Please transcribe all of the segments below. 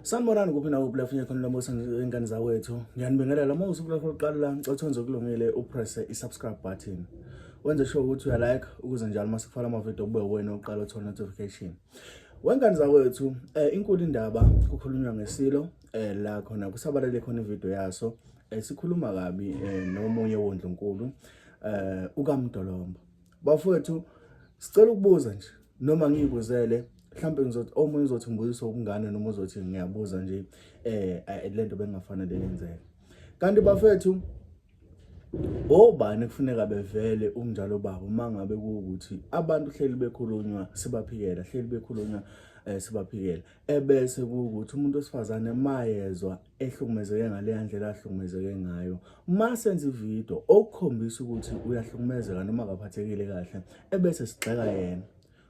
Sanibonani kuphi nakuphi la funye khona lamusa ingane zawethu. Ngiyanibingelela uma usuku lakho lokuqala la ngicela wenze okulungile upresse i-subscribe button. Wenze sure ukuthi uya like ukuze njalo uma sikufaka ama-video kube wena oqala uthola notification. Wengane zawethu inkulu indaba kukhulunywa ngesilo la khona kusabalele khona ivideo yaso sikhuluma kabi nomunye wondlunkulu ukaMdolomba. Bafowethu sicela ukubuza nje noma ngiyibuzele mhlawumbe ngizothi omunye uzothi ngibuzisa ubungane noma uzothi ngiyabuza nje lento bengafanele yenzeke. Kanti bafethu obani kufuneka bevele umnjalo babo uma ngabe kuwukuthi abantu hleli bekhulunywa sibaphikela hleli bekhulunywa sibaphikela ebese kuwukuthi umuntu wesifazane mayezwa ehlukumezeke ngaleya ndlela ahlukumezeke ngayo uma senza ividiyo okukhombisa ukuthi uyahlukumezeka noma akaphathekile kahle ebese sigxeka yena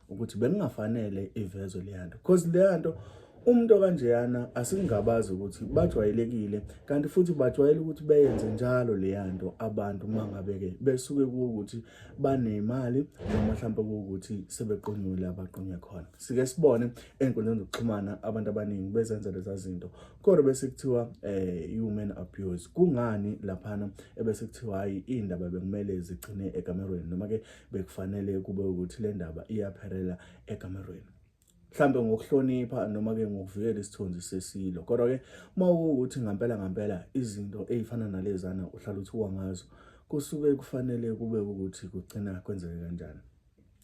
ukuthi bekungafanele ivezwe leya nto because leya nto umuntu okanjeyana asingabazi ukuthi bajwayelekile kanti futhi bajwayele ukuthi beyenze njalo leya nto abantu uma ngabe-ke besuke kuwukuthi banemali noma mhlawumbe kuwukuthi sebeqonyiwe la baqonywe khona. Sike sibone ey'nkundleni zokuxhumana abantu abaningi bezenza leza zinto kodwa bese kuthiwa human abuse. Kungani laphana ebese kuthiwa hhayi iy'ndaba bekumele zigcine ekamerweni noma-ke bekufanele kube ukuthi le ndaba iyaphelela ekamerweni mhlambe ngokuhlonipha noma-ke ngokuvikela isithunzi sesilo. Kodwa-ke uma kuwukuthi ngampela ngampela izinto ey'fana nalezana uhlala uthuka ngazo kusuke kufanele kube ukuthi kugcina kwenzeke kanjani.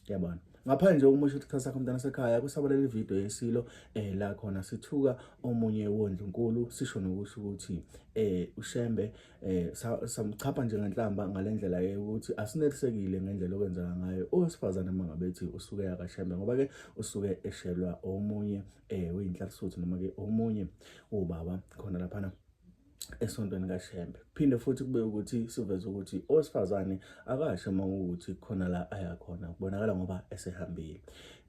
Yabona. Ngaphandle nje umusho ukuthi sakho mntana sekhaya kusabalele ividiyo yesilo la khona sithuka omunye wondlunkulu sisho nokusho ukuthi uShembe samchapha nje ngenhlamba ngalendlela yokuthi asinelisekile ngendlela okwenzeka ngayo owesifazane uma ngabe ethi usuke yakaShembe ngoba ke usuke eshelwa omunye weyinhlasuthu noma ke omunye ubaba khona laphana esontweni kaShembe. Phinde futhi kube ukuthi siveze ukuthi owesifazane akasho uma ukuthi khona la aya khona kubonakala ngoba esehambile.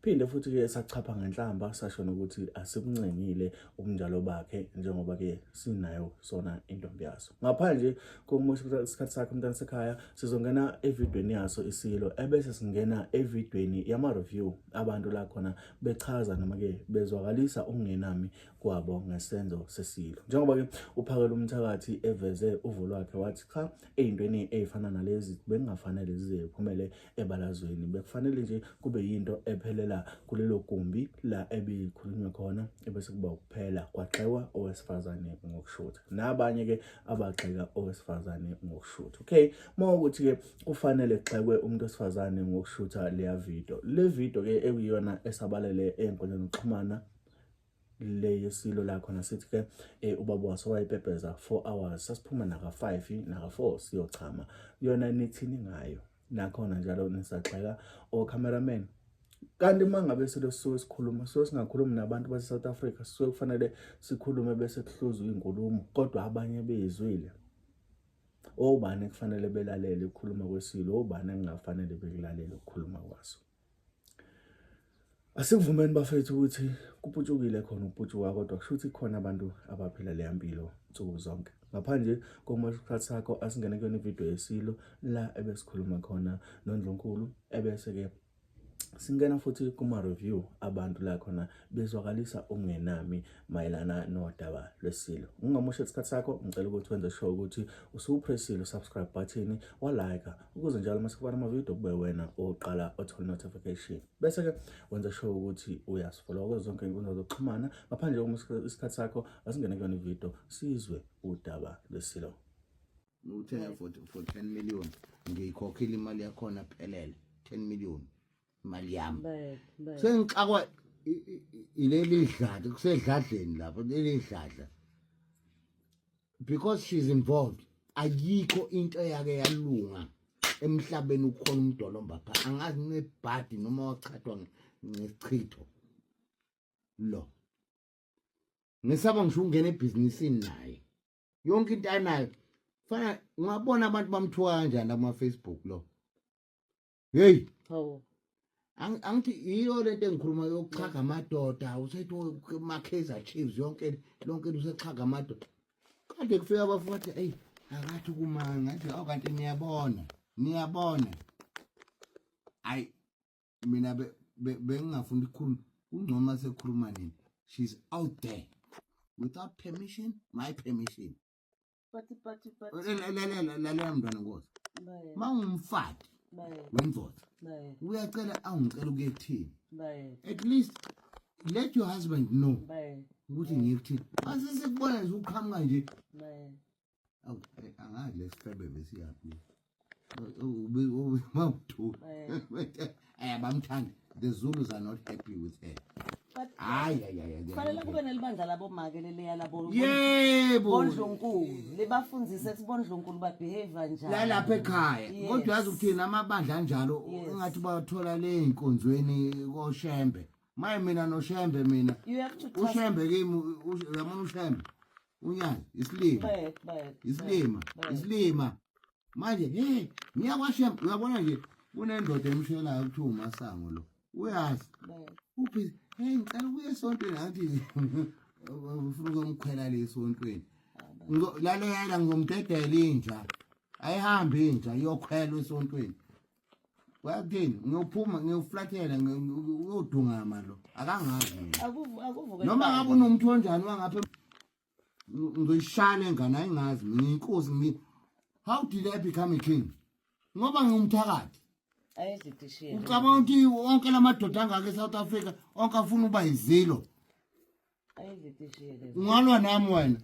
Phinde futhi ke sachapha ngenhlamba sasho nokuthi asikuncengile ubunjalo bakhe njengoba ke sinayo sona intombi yaso. Ngaphandle kokumosha isikhathi sakhe umntana sekhaya sizongena evidweni yaso isilo ebese singena evidweni yama review abantu la khona bechaza noma ke bezwakalisa ukungenami kwabo ngesenzo sesilo. Njengoba ke uphakela umthakathi eveze uvo lwakhe wathi cha ey'ntweni ey'fana nalezi bekungafanele zize ziphumele ebalazweni bekufanele nje kube yinto ephelela kulelo gumbi la ebikhulunywa khona ebese kuba ukuphela kwagxekwa owesifazane ngokushutha nabanye ke abagxeka owesifazane ngokushutha. Okay, uma ukuthi ke kufanele kugxekwe umuntu wesifazane ngokushutha leya video, le video ke ekuyiyona esabalele ey'nkundleni zokuxhumana le yesilo la khona sithi ke ubaba waso wayepepeza 4 hours sasiphuma naka 5 naka 4 siyochama yona nithini ngayo nakhona njalo nisagxeka o-cameraman. Kanti uma ngabe silo sisuke sikhuluma suke singakhulumi nabantu base-South Africa suke kufanele sikhulume bese kuhluzwa iy'nkulumo kodwa abanye beyizwile. Obani kufanele belalele ukukhuluma kwesilo, obani engafanele bekulalele ukukhuluma kwaso. Asikuvumeni bafethu ukuthi kuputshukile khona ukuputshuka kodwa kusho ukuthi khona abantu abaphila leya mpilo nsuku zonke. Ngaphandle kokumosha isikhathi sakho asingene kuyona ividiyo yesilo la ebesikhuluma khona noNdlunkulu ebese-ke singena futhi kuma-review abantu la khona bezwakalisa ukungenami mayelana nodaba lwesilo. Ungamosha isikhathi sakho ngicela ukuthi wenze sure ukuthi usuwupressile usubscribe button wa-like ukuze njalo uma sikufaka amavidiyo kube wena oqala othola notification. Bese-ke wenza sure ukuthi uyasifollowa kuzo zonke iy'nkundla zokuxhumana. Ngaphandle kokumosha isikhathi sakho asingene kuyona ividiyo sizwe udaba lwesilo. Uthenga for 10 million ngiyikhokhile imali yakhona phelele 10 million imali yami. Sengixakwa ileli dladla kusedladleni lapho leli dladla because she's involved ayikho into eyake yalunga emhlabeni ukhona umdolomba pha angazi nebhadi noma wachathwa ngesichitho lo ngisaba ngisho ungena ebhizinisini naye yonke into anayo fana ungabona abantu bamthuka kanjani kuma Facebook lo hey hawu angithi yiyo lento engikhuluma yokuxhaga amadoda usethi ma Kaizer Chiefs yonke lonke usexhaga amadoda kade kufika abafuthi hey akathi kuma ngathi awu kanti niyabona niyabona ayi mina bengingafuni ukukhuluma kungcono sekhuluma nini she's out there. Without permission, my permission. But Lalela, lalela mntwana nkosi. Bayede. Uma ungumfati Bayede. wendoda, Bayede. uyacela awungicela ukuye kuthini. Bayede. At least let your husband know Bayede. ukuthi ngiye kuthini. Mase sikubona nje uqhamuka nje. Bayede. Awu, angazi lesifebe besiyaphi. Mawuthu. Bayede. Bamthanda. The Zulus are not happy with her. But Hayi hayi hayi. kufanele kube nelibandla labomake leliya labo Yebo. bondlunkulu libafundzise ukuthi bondlunkulu babehave kanjani. La lapha ekhaya. Yes. Kodwa uyazi ukuthini amabandla anjalo Yes. engathi bathola le inkonzweni koShembe. Maye mina noShembe mina. You have to trust. uShembe kimi uyabona uShembe. Unyazi isilima. Bayede, bayede. Isilima, Bayede. isilima. Manje hey, ngiyakwashembe uyabona nje kunendoda emshelayo kuthiwa uMasango lo. Uyazi. Bayede. Uphi? Hey, ngicela ukuya esontweni ngathi ufuna ukumkhwela le esontweni. Lalela ngizomdedela inja. Ayihambi inja iyokhwela esontweni. Uyakuthini? Ngiyophuma ngiyoflathela uyodungama lo. Akangazi mina. Akuvuke. Noma ngabe unomuntu onjani wangapha ngizoyishaya lengane ayingazi mina ngiyinkosi mina. How did I become a king? Ngoba ngingumthakathi. Ayididishile. Ucabanga ukuthi wonke lamadoda angaka eSouth Africa onke afuna uba izilo. Ayididishile. Ungalwa nami wena.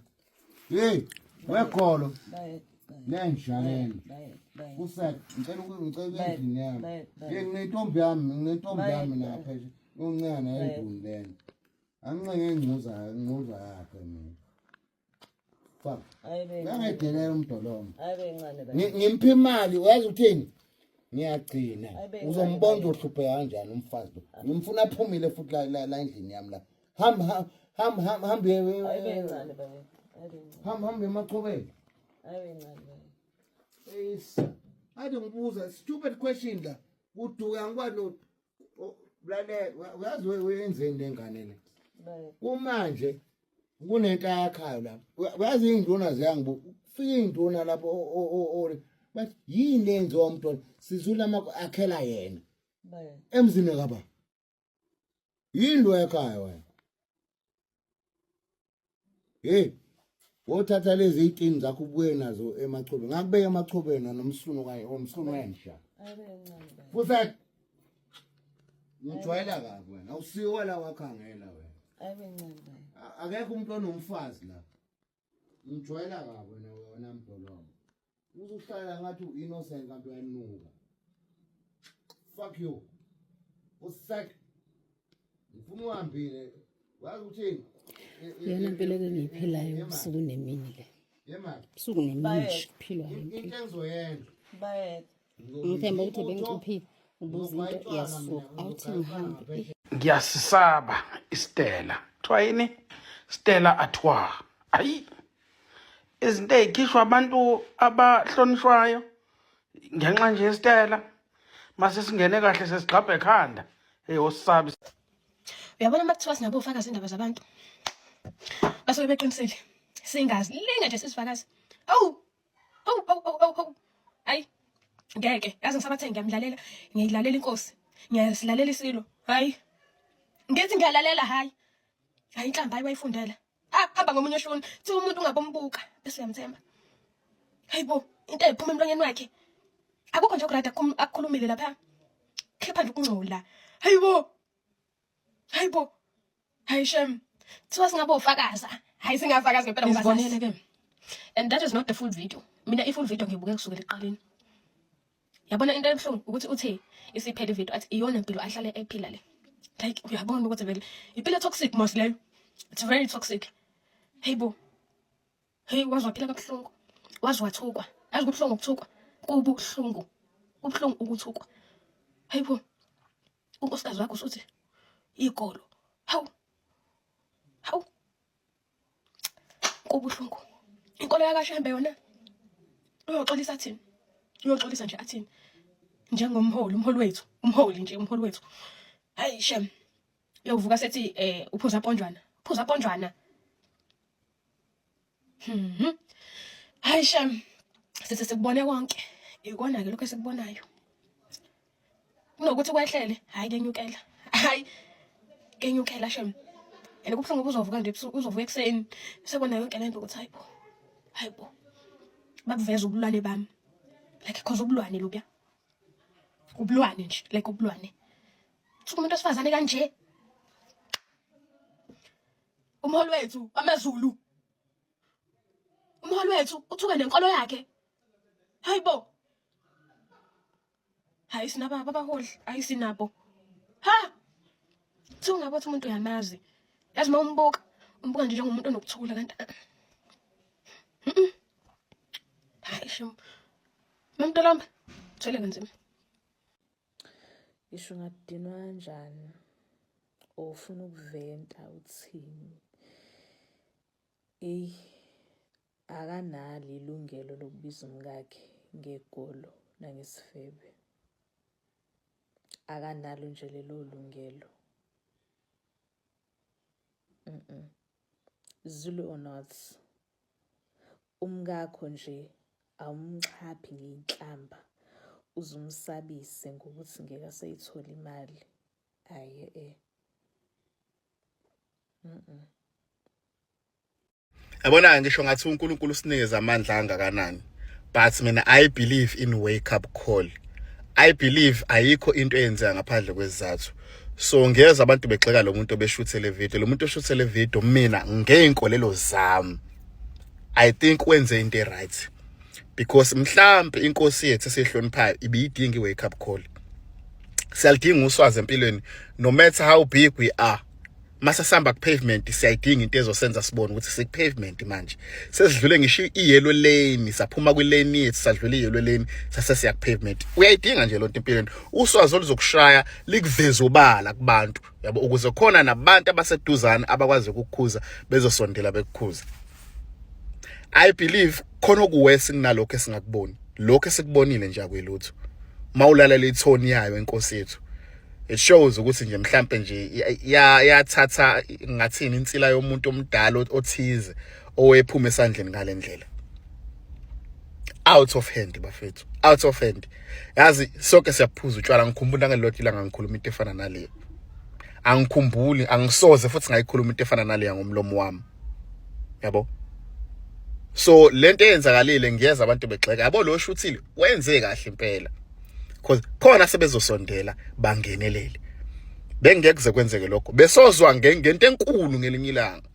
Hey, wekholo Bayede. lenja lena. Bayede. Bayede. Kusek ngicela ngicela ukuya endlini yami. Bayede, bayede. Hey, nginentombi yami, nginentombi yami Bayede. lapha nje. Uncane endlini lena. Angincenga ingcuza, ingcuza yakhe mina. Fuck. Ayibe. Uyangedelela umdolomba. Ayibe ncane bayede. Ngimupha imali, uyazi ukuthini? Ngiyagcina. Ayibe, Uzombona ayibe. uhlupheka kanjani umfazi lo. Ngimfuna aphumile futhi la la la endlini yami la. Hamba hamba hamba hamba Ayibe ncane bayede. Ayibe ncane. hamba hamba emachobeni. Ayibe ncane bayede. Eyisa. Ade ngibuza stupid question la. Uduka ngikwazi lo lalela uyazi wenzeni lengane le. Bayede. Kumanje kunento ayakhayo lapho. Uyazi iy'nduna ziyangibuka. Kufika iy'nduna lapho bathi yini le yenziwa umntwana sizula akhela yena Bayede. emzini kaba. Yini lo ekhaya wena? Hey, wothatha lezi zitini zakho ubuye nazo emachobeni. Ngakubeka emachobeni nomsunu kanye omsunu wenja. Ayibe ncane bayede. Futhi ngijwayela kabi wena. Awusiwo la wakhangela wena. Ayibe ncane bayede. Akekho umuntu onomfazi la. Ngijwayela kabi wena wena mdolomba. Uzohlala ngathi u-innocent kanti uyanuka. Fuck you. Usak. Ngifuna uhambile. Wazi ukuthini? Iyona mpilo ke engiyiphilayo ubusuku nemini le. Yemali. Ubusuku nemini Bayede. nje kuphilwa le Into mpilo. engizoyenza. Bayede. Ngithemba ukuthi bengicuphile ubuza into iyasuka awuthi ngihambe. Ih. Ngiyasisaba iStella. Kuthiwa yini? Stella Artois. Ayi. Izinto ey'khishwa abantu abahlonishwayo ngenxa nje yeStella. Mase singene kahle sesigxabha ekhanda. Hey osisabi. Uyabona uma kuthiwa singabofakazi indaba zabantu basuke beqinisile, singazi linga nje sisifakazi. Awu awu awu awu awu awu, hayi ngeke yazi ngisabathe ngiyamlalela, ngiyayilalela inkosi, ngiyasilalela isilo. Hayi ngithi ngiyalalela, hayi hayi inhlamba, hayi wayifundela. Ah, hamba ngomunye oshuni thiwa umuntu ungabombuka bese uyamthemba. Hayibo, into ephuma emlonyeni wakhe akukho nje okurayida akukhulumile lapha, khipha nje ukungcola. Hayibo, hayibo, hayi shem, kuthiwa singabofakaza, hayi singafakazi ngempela ngoba ngizibonele ke. And that is not the full video. Mina i-full video ngibuke kusukela ekuqaleni. Yabona into ebuhlungu ukuthi uthe isiphele ivideo athi iyona mpilo ahlale ephila le. Like uyabona ukuthi vele impilo toxic mos leyo, it's very toxic. Hey bo, hey, waze waphila kabuhlungu, waze wathukwa. Yazi kubuhlungu ukuthukwa, kubuhlungu, kubuhlungu ukuthukwa. Hey bo, unkosikazi wakho usuthi igolo. Hawu hawu, kubuhlungu. Inkolo yakashembe yona uyoxolisa athini? Uyoxolisa nje athini njengomholi, umholi wethu, umholi nje, umholi wethu? Hayi shem, uyovuka sethi uphuza ponjwana, uphuza ponjwana. Hayi shem, sithi sikubone konke, ikona ke lokho esikubonayo. Kunokuthi kwehlele, hayi kenyukela, hayi kenyukela shem. And kubuhlungu uzovuka nje ebusuku, uzovuka ekuseni sebona yonke lento ukuthi hayibo, hayibo, bakuveza ubulwane bami, like cause ubulwane lobuya, ubulwane nje, like ubulwane. Thuka umuntu wesifazane kanje, umholi wethu amaZulu, umholi wethu uthuke nenkolo yakhe. Hayibo, hayi, sinabo abaholi, hayi, sinabo. Ha, kuthiwa ungabothi umuntu uyamazi, yazi, uma umbuka, umbuka nje njengomuntu onokuthula, kanti hayi shame. Mamntolomba thwele kanzima. Ngisho ungadinwa kanjani or ufuna ukuventa uthini, eyi, akanalo ilungelo lokubiza umkakhe ngegolo nangesifebe. Akanalo nje lelo lungelo. Zulu or not, umkakho nje awumxhaphi ngey'nhlamba, uzumsabise ngokuthi ngeke aseyithola imali. Hhayi eh. Yabona, ngisho ngathi uNkulunkulu usinikeza amandla angakanani, but mina I believe in wake up call. I believe ayikho into eyenzeka ngaphandle kwesizathu. So ngiyeza abantu begxeka lo muntu obeshuthe le video, lo muntu oshuthe le video, mina ngeyinkolelo zami, I think wenze into e-right, because mhlambe inkosi yethu esihloniphayo ibiyidinga i-wake up call. Siyalidinga uswazi empilweni, no matter how big we are. Mase sihamba ku-pavement, siyayidinga into ezosenza sibone ukuthi siku-pavement manje, sesidlule ngisho i-yellow lane, saphuma kwi-lane yethu, sadlula i-yellow lane, sase siya ku-pavement. Uyayidinga nje lonto empilweni, uswazi oluzokushaya likuveze obala kubantu, yabo, ukuze khona nabantu abaseduzane abakwazi ukukukhuza bezosondela bekukhuza. I believe khona okuwesi kunalokho esingakuboni. Lokho esikubonile nje akwelutho. Mawulalela i-tone yayo inkosi yethu, it shows ukuthi nje mhlambe nje yathatha ngathini insila yomuntu omdala othize owephuma esandleni ngalendlela, out of hand, bafethu, out of hand. Yazi, sonke siyaphuza utshwala. Ngikhumbula ngelilodwa ilanga ngikhuluma into efana naleyo. Angikhumbuli, angisoze futhi ngayikhuluma into efana naleya ngomlomo wami, yabo. So lento eyenzakalile, ngiyeza abantu begxeka, yabo, lo shuthile wenze kahle impela, because khona sebezosondela bangenelele. Bengeke kuze kwenzeke lokho, besozwa ngento enkulu ngelinye ilanga,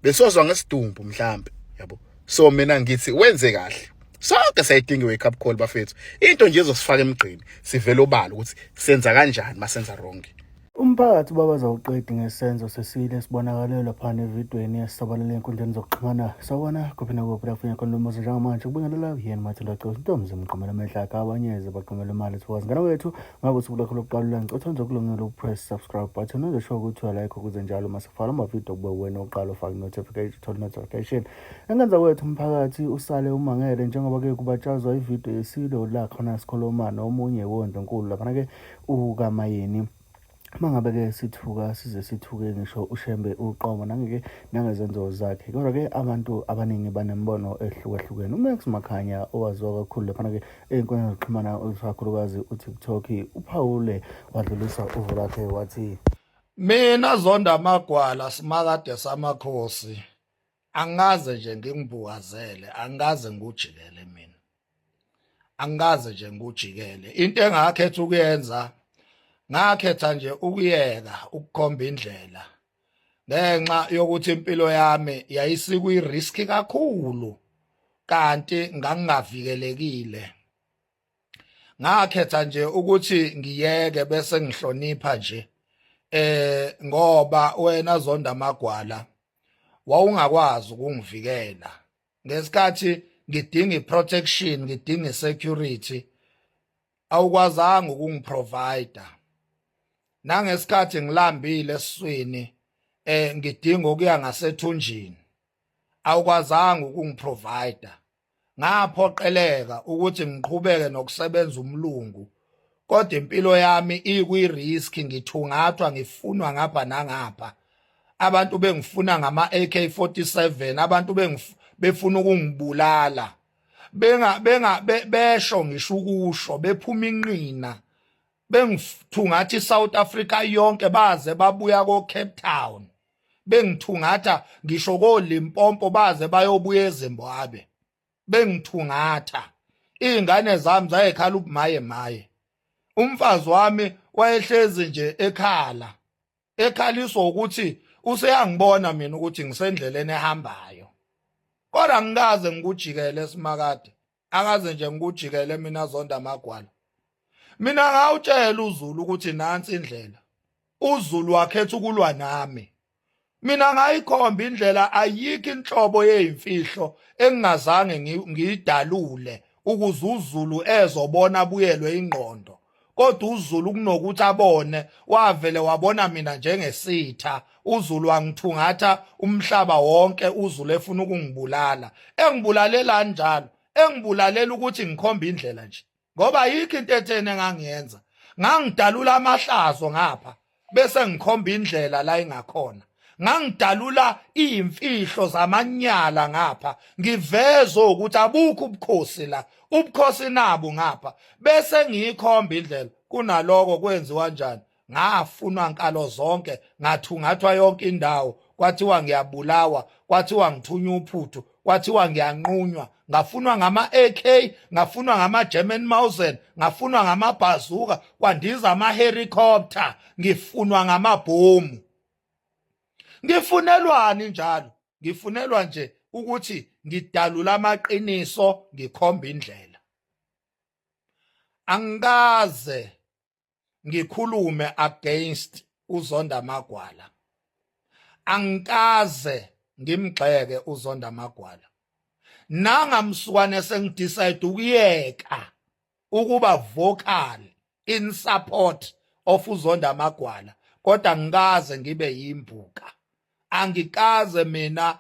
besozwa ngesidumbu mhlambe, yabo. So mina ngithi wenze kahle. Sonke siyayidinga i-wake up call, bafethu, into nje ezosifaka emgqeni, sivele obala ukuthi senza kanjani masenza wrong. Umphakathi ubabaza uqedi ngesenzo sesile esibonakale lapha evidweni esisabalele enkundleni zokuxhumana. Sawubona kuphi nakuphi lapho khona lomuzi njengamanje, kubingelela yena Mathilda Gcosi Ntombi, zimqomela amehlo akhe abanyeze baqomela imali. Thokoza ngane wethu ngabe usuku lwakho lokuqala, ngicela nje ukulungela uku-press subscribe button, wenze sure ukuthi uyalike, ukuze njalo uma sikufaka amavidiyo kube wena oqala ufake notification, uthole notification. Engenza kwethu umphakathi usale umangele njengoba-ke kubatshazwa ividiyo yesilo la khona sikhuluma nomunye wondlunkulu laphana-ke ukaMayeni. Uma ngabe-ke sithuka, size sithuke ngisho uShembe uqobo nangeke nangezenzo zakhe, kodwa-ke abantu abaningi banembono ehlukahlukene. UMax Makhanya, owaziwa kakhulu laphana-ke ey'nkundleni zokuxhumana, ikakhulukazi uTikTok, uphawule wadlulisa uvo lwakhe wathi: Mina Zonda Amagwala, simakade samakhosi, angikaze nje ngingibukazele, angikaze ngikujikele mina, angikaze nje ngikujikele. Into engakhetha ukuyenza, ngakhetha nje ukuyeka ukukhomba indlela ngenxa yokuthi impilo yami yayisikwi-risk kakhulu, kanti ngangingavikelekile. Ngakhetha nje ukuthi ngiyeke bese ngihlonipha nje, ngoba wena Zonda Amagwala wawungakwazi ukungivikela ngesikhathi ngidinga i-protection, ngidinga i-security, awukwazanga ukungiprovide. Nangesikhathi ngilambile esiswini, ngidinga ukuya ngasethunjini, awukwazanga ukungiprovide. Ngaphoqeleka ukuthi ngiqhubeke nokusebenza umlungu, kodwa impilo yami ikwi-risk, ngithungathwa, ngifunwa ngapha nangapha, abantu bengifuna ngama AK47, abantu befuna ukungibulala, benga benga besho ngisho ukusho bephuma inqina, bengithungathi South Africa yonke, baze babuya ko Cape Town. Bengithungatha ngisho koLimpopo baze bayobuya eZimbabwe. Bengithungatha. Izingane zami zayekhala ubumaye maye. Umfazi wami wayehlezi nje ekhala. Ekhaliswa ukuthi useyangibona mina ukuthi ngisendleleni ehambayo. Kodwa ngikaze ngikujikele simakade. Akaze nje ngikujikele mina Zonda Amagwala. Mina ngawutshela uZulu ukuthi nansi indlela. UZulu wakhetha ukulwa nami. Mina ngayikhomba indlela ayikho inhlobo yeyimfihlo engingazange ngiyidalule ukuze uZulu ezobona abuyelwe ingqondo. Kodwa uZulu kunokuthi abone wavele wabona mina njengesitha. UZulu wangithungatha umhlaba wonke uZulu efuna ukungibulala. Engibulalelani njalo? Engibulalela ukuthi ngikhombe indlela nje. Ngoba ayikho into etheni engangiyenza. Ngangidalula amahlazo ngapha bese ngikhomba indlela la ingakhona. Ngangidalula izimfihlo zamanyala ngapha ngiveze ukuthi abukho ubukhosi la, ubukhosi nabu ngapha bese ngiyikhomba indlela. Kunaloko kwenziwa kanjani? Ngafunwa nkalo zonke, ngathungathwa yonke indawo, kwathiwa ngiyabulawa, kwathiwa ngithunywa uphuthu, kwathiwa ngiyanqunywa, ngafunwa ngama-AK, ngafunwa ngama-German Mausen, ngafunwa ngamabhazuka, kwandiza ama-helicopter, ngifunwa ngamabhomu. Ngifunelwani njalo? Ngifunelwa nje ukuthi ngidalula amaqiniso, ngikhomba indlela. Angikaze ngikhulume against uZonda Magwala. Angikaze ngimgxeke uZonda Magwala. Nangamsukwane sengidecide ukuyeka ukuba vocal in support of uZonda Magwala, kodwa ngikaze ngibe yimbuka. Angikaze mina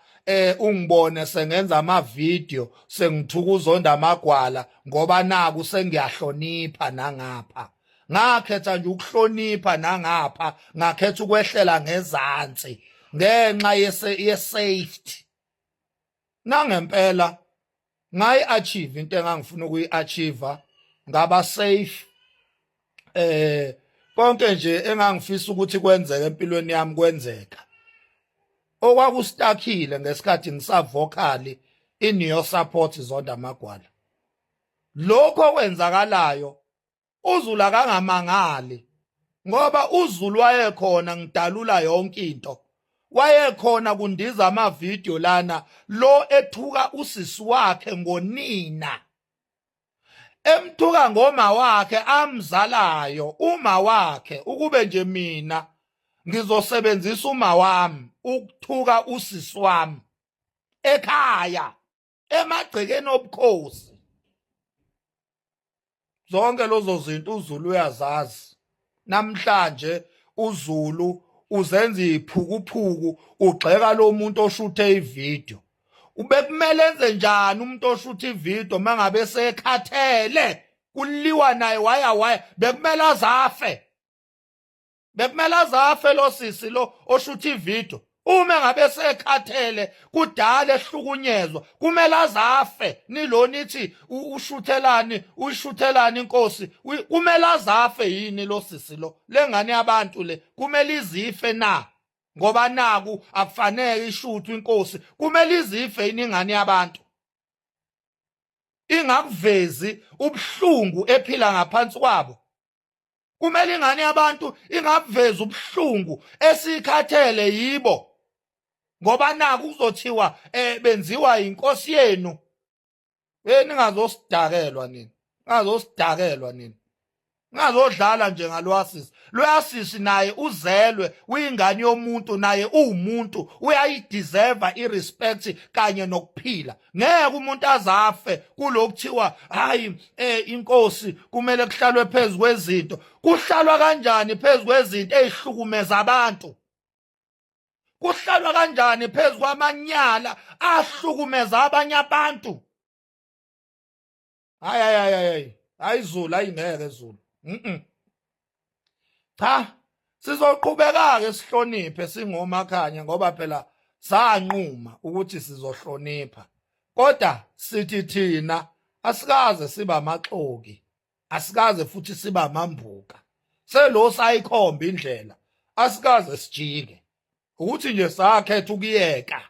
ungibone sengenza ama video sengithuka uZonda Amagwala ngoba naku sengiyahlonipha nangapha. Ngakhetha nje ukuhlonipha nangapha, ngakhetha ukwehlela ngezansi ngenxa ye safety. Nangempela ngayi achieve into engangifuna ukuyi achieve, ngaba safe. Konke nje engangifisa ukuthi kwenzeke empilweni yami kwenzeka. Okwakustakhile ngesikhathi ngisavocal in your support Zonda Magwala. Lokho okwenzakalayo uZulu akangamangali, ngoba uZulu wayekhona ngidalula yonke into. Wayekhona kundiza ama video lana lo ethuka usisi wakhe ngonina, emthuka ngoma wakhe amzalayo uma wakhe. Ukube nje mina ngizosebenzisa uma wami ukuthuka usisi wami ekhaya emagcekeni obukhosi, zonke lezo zinto uZulu uyazazi. Namhlanje uZulu uzenza iphukuphuku, ugxeka lo muntu oshuthe ivideo. Ubekumele enze njani umuntu oshuthe ivideo mangabe sekhathele kuliwa naye waya waya? Bekumele azafe, bekumele azafe lo sisi lo oshutha ivideo. Uma ngabe sekhathele kudala ehlukunyezwa, kumele azafe. Nilo nithi ushuthelani, uyishuthelani inkosi? Kumele azafe yini lo sisi lo? Lengane yabantu le kumele izife na? Ngoba naku akufanele ishuthwe inkosi, kumele izife yini ingane yabantu ingakuvezi ubuhlungu ephila ngaphansi kwabo? Kumele ingane yabantu ingabuvezi ubuhlungu esikhathele yibo, ngoba naku kuzothiwa benziwa inkosi yenu. Ningazosidakelwa nini, ningazosidakelwa nini, ningazodlala nje ngalwasisi. Lwasisi naye uzelwe uyingane yomuntu, naye uwumuntu, uyayideserve irespect kanye nokuphila. Ngeke umuntu azafe kulokuthiwa hayi inkosi kumele kuhlalwe phezu kwezinto. Kuhlalwa kanjani phezu kwezinto ezihlukumeza abantu? Kuhlalwa kanjani phezu kwamanyala ahlukumeza abanye abantu? Hayi hayi hayi hayi Zulu, ayingeke Zulu. Cha, sizoqhubeka ke sihloniphe singomakhanya, ngoba phela sanquma ukuthi sizohlonipha. Kodwa sithi thina asikaze siba amaxoki, asikaze futhi siba amambuka. Selo sayikhomba indlela, asikaze sijike. Ukuthi nje sakhetha ukuyeka.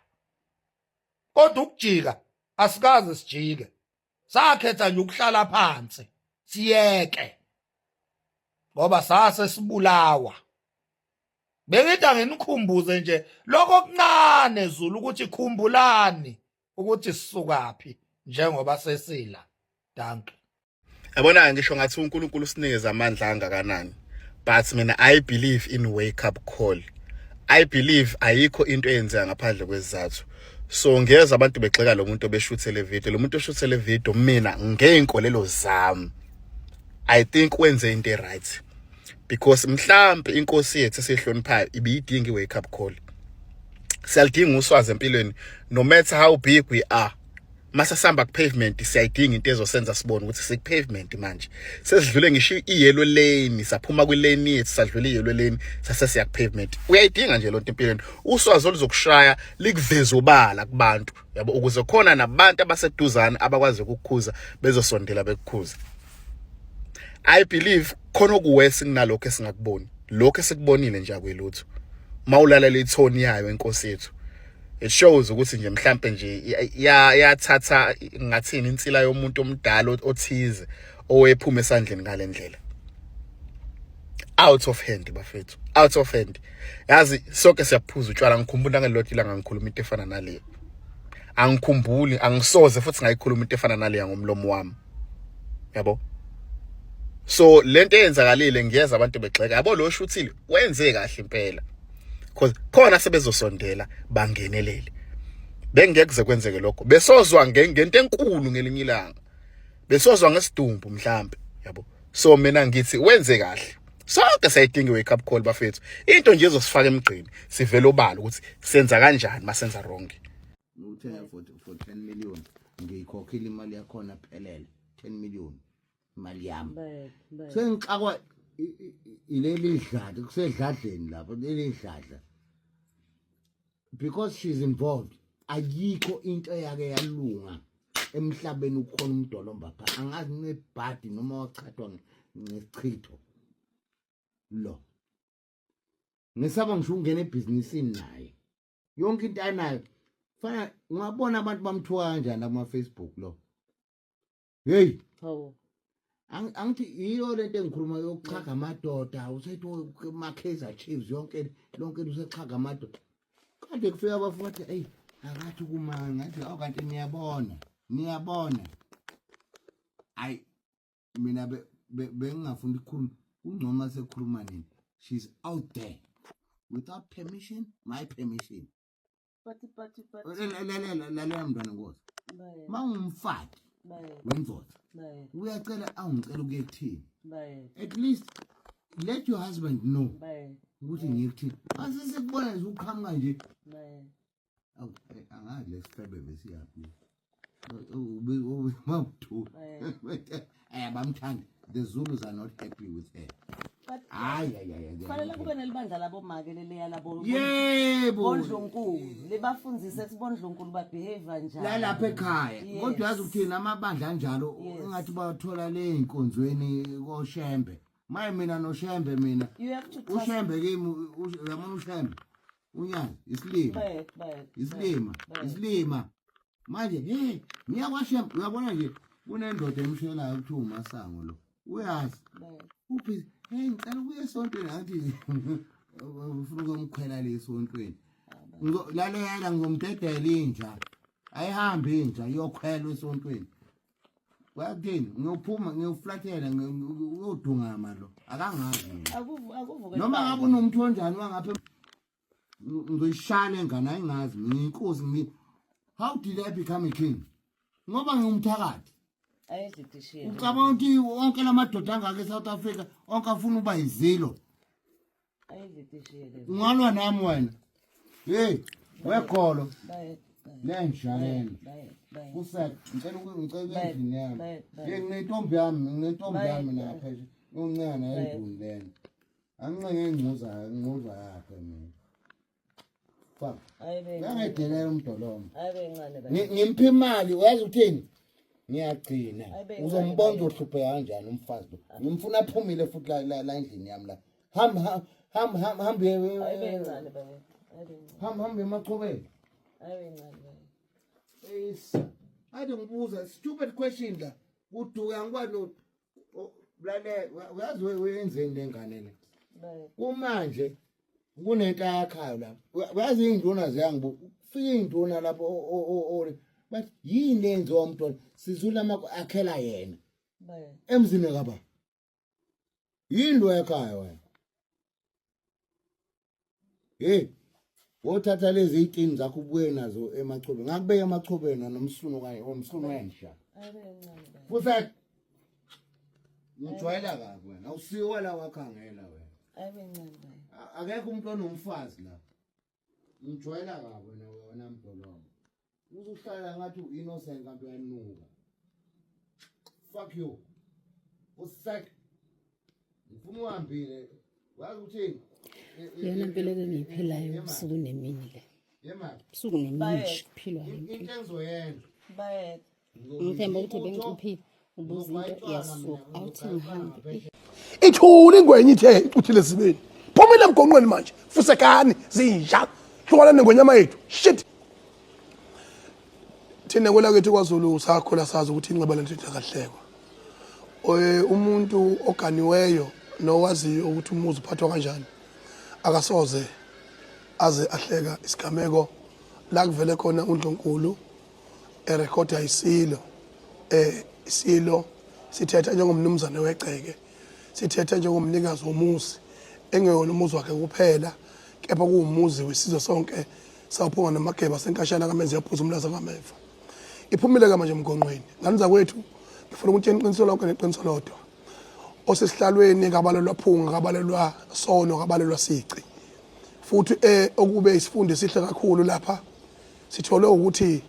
Kodwa ukujika asikaze sijike. Sakhetha nje ukuhlala phansi siyeke. Ngoba sase sibulawa. Bengithi anginikhumbuze nje lokho okuncane Zulu ukuthi khumbulani ukuthi sisukaphi njengoba sesila. Dankie. Yabona ngisho ngathi uNkulunkulu usinikeza amandla angakanani but mina I believe in wake up call. I believe ayikho into eyenzeka ngaphandle kwesizathu. So ngiyeza abantu begxeka lo muntu obeshuthe le video, lo muntu oshuthe le video mina ngeyinkolelo zami. I think wenze into right. Because mhlambe inkosi yethu esihloniphayo ibiyidinga i-wake up call. Siyalidinga uswazi empilweni no matter how big we are. Mase sihamba ku pavement siyayidinga into ezosenza sibone ukuthi siku pavement manje. Sesidlule ngisho i-yellow lane, saphuma kwi lane yethu sadlula i-yellow lane sase siya ku pavement. Uyayidinga nje lonto empilweni. Uswazi oluzokushaya likuveze obala kubantu yabo ukuze khona nabantu abaseduzane abakwazi ukukukhuza bezosondela bekukhuza. I believe khona okuwesi kunalokho esingakuboni. Lokho esikubonile nje akwelutho. Mawulalela ithoni yayo inkosi yethu. It shows ukuthi nje mhlambe nje yathatha ngathini insila yomuntu omdala othize owephuma esandleni ngalendlela. Out of hand bafethu. Out of hand. Yazi sonke siyaphuza utshwala ngikhumbula ngelodwa ilanga ngikhuluma into efana naleyo. Angikhumbuli angisoze futhi ngayikhuluma into efana naleya ngomlomo wami. Yabo? So lento eyenzakalile ngiyeza abantu begxeka yabo lo shuthile wenze kahle impela. Because khona sebezosondela bangenelele. Bengeke kuze kwenzeke lokho. Besozwa ngento enkulu ngelinye ilanga. Besozwa ngesidumbu mhlambe yabo. So mina ngithi wenze kahle. Sonke siyayidinga wake up call bafethu. Into nje ezosifaka emgqeni sivele obala ukuthi senza kanjani masenza wrong. Nguthenga for 10 million ngiyikhokhile imali yakhona phelele 10 million imali yami. Sengixakwa ileli dladla kusedladleni lapho leli dladla because she's involved ayikho into eyake yalunga emhlabeni ukhona umdolomba pha angazi nebhadi noma wachathwa ngesichitho lo ngisaba ngisho ukungena ebhizinisini naye yonke into anayo fana ungabona abantu bamthuka kanjani kuma Facebook lo hey Hawu. Angithi yiyo lento engikhuluma yokuchaga amadoda usethi ma Kaizer Chiefs yonke lonke usechaga amadoda kade kufika abafuthi hey akathi kuma ngathi awu kanti niyabona niyabona ayi mina bengingafuni ukukhuluma kungcono sekhuluma nini she's out there without permission my permission But lalela lalela mntwana nkosi Baye. mawungumfati Baye. wendoda Baye. uyacela awungicela ukuye kuthini Baye. at least let your husband know Baye. ukuthi ngiye kuthini mase sikubona nje uqhamuka nje Baye. awu angazi lesifebe besiyaphi mawuthu Baye. bamthanda the Zulus are not happy with her But hayi hayi hayi they are kufanele not kube happy. nelibandla labomake leleya labo yebo bondlunkulu libafundise ukuthi bondlunkulu babehave kanjani. lalapha ekhaya Yes. kodwa uyazi ukuthini amabandla anjalo Yes. engathi bathola le inkonzweni koshembe maye mina noshembe mina You have to trust ushembe kimi uyabona ushembe unyazi isilima Baye, baye. isilima baye. isilima manje hey ngiyakwashembe uyabona nje kunendoda emshelayo kuthiwa umasango lo uyazi Baye. uphi hey ngicela ukuya esontweni ngathi ufuna ukumkhwela le esontweni Lalela ngizomdedela inja ayihambi inja iyokhwelwa esontweni Wakuthini ngiyophuma ngiyoflathela uyodungama lo akangazi mina. Akuvuke. Noma ngabe unomuntu onjani wangapha ngizoyishaya lengane ayingazi mina ngiyinkosi ngi How did I become a king? Ngoba ngingumthakathi. Ayididishile. Ucabanga ukuthi wonke lamadoda angaka eSouth Africa onke afuna uba izilo. Ayididishile. Ungalwa nami wena. Hey, wekholo Baye. lenja lena. Baye. Baye. Kusek, ngicela ngicela Baye, endlini yami. baye, baye. Hey, nginentombi yami, nginentombi Baye, yami baye. lapha nje. Uncane endlini lena. Angincenga ingcuza, ingcuza yakhe mina. Fuck. Ayibe. Uyangedelela umdolomba. Ayibe ncane baye. Ngimupha imali, uyazi ukuthini? Ngiyagcina. Ayibe ncane, Uzombona baye. uzohlupheka kanjani umfazi lo. Ngimfuna aphumile futhi la endlini yami la. Hamba hamba hamba Ayibe ncane baye. Hamba hamba emachobeni. Eyisa. Ade ngibuza stupid question la. Uduka ngikwazi lale uyazi wenzeni lengane le. Kumanje kunento ayakhayo lapho. Uyazi induna ziyangibu. Fika induna lapho o bathi yini lenziwa umntwana sizula akhela yena. Emzini kaba. Yini lo ekhaya wena? Hey, wothatha lezi zitini zakho ubuye nazo emachobeni. Ngakubeka emachobeni nomsunu kanye omsunu wenja. Futhi ngijwayela kabi wena. Awusiwa la wakhangela wena. Akekho umuntu onomfazi la. Ngijwayela kabi wena wena mdolomba. Uzohlala ngathi u-innocent kanti uyanuka. Fuck you. Usak. Ngifuna uhambile. Wazi ukuthi Iyona mpilo ke ngiyiphilayo ubusuku nemini le. Ubusuku nemini nje kuphilwa le Into mpilo. engizoyenza. Bayethe. Ngithemba ukuthi bengicuphile ubuza into iyasuka awuthi ngihambe. Ithule ingwenya ithe icuthile esibeni. Phumile emgonqweni manje. Fusekani zinja. Hlukana nengonyama yethu. Shit. Thina kwelakithi kwaZulu sakhula sazi ukuthi inxeba lentuthu akahlekwa. Eh umuntu oganiweyo nowaziyo ukuthi umuzi uphathwa kanjani akasoze aze ahleka isigameko la kuvele khona uNdlunkulu erekhoda isilo eh isilo sithetha njengomnumzane wegceke sithetha njengomnikazi womuzi engeyona umuzi wakhe kuphela kepha kuwumuzi wesizwe sonke sawuphunga namageba senkashana kamenzi yaphuza umlaza ngameva iphumile ke manje emgonqweni ngane zakwethu ngifuna ukuthi iqiniso lonke neqiniso lodwa osesihlalweni kabalelwa phunga kabalelwa sono kabalelwa sici futhi eh okube isifundo esihle kakhulu lapha sithole ukuthi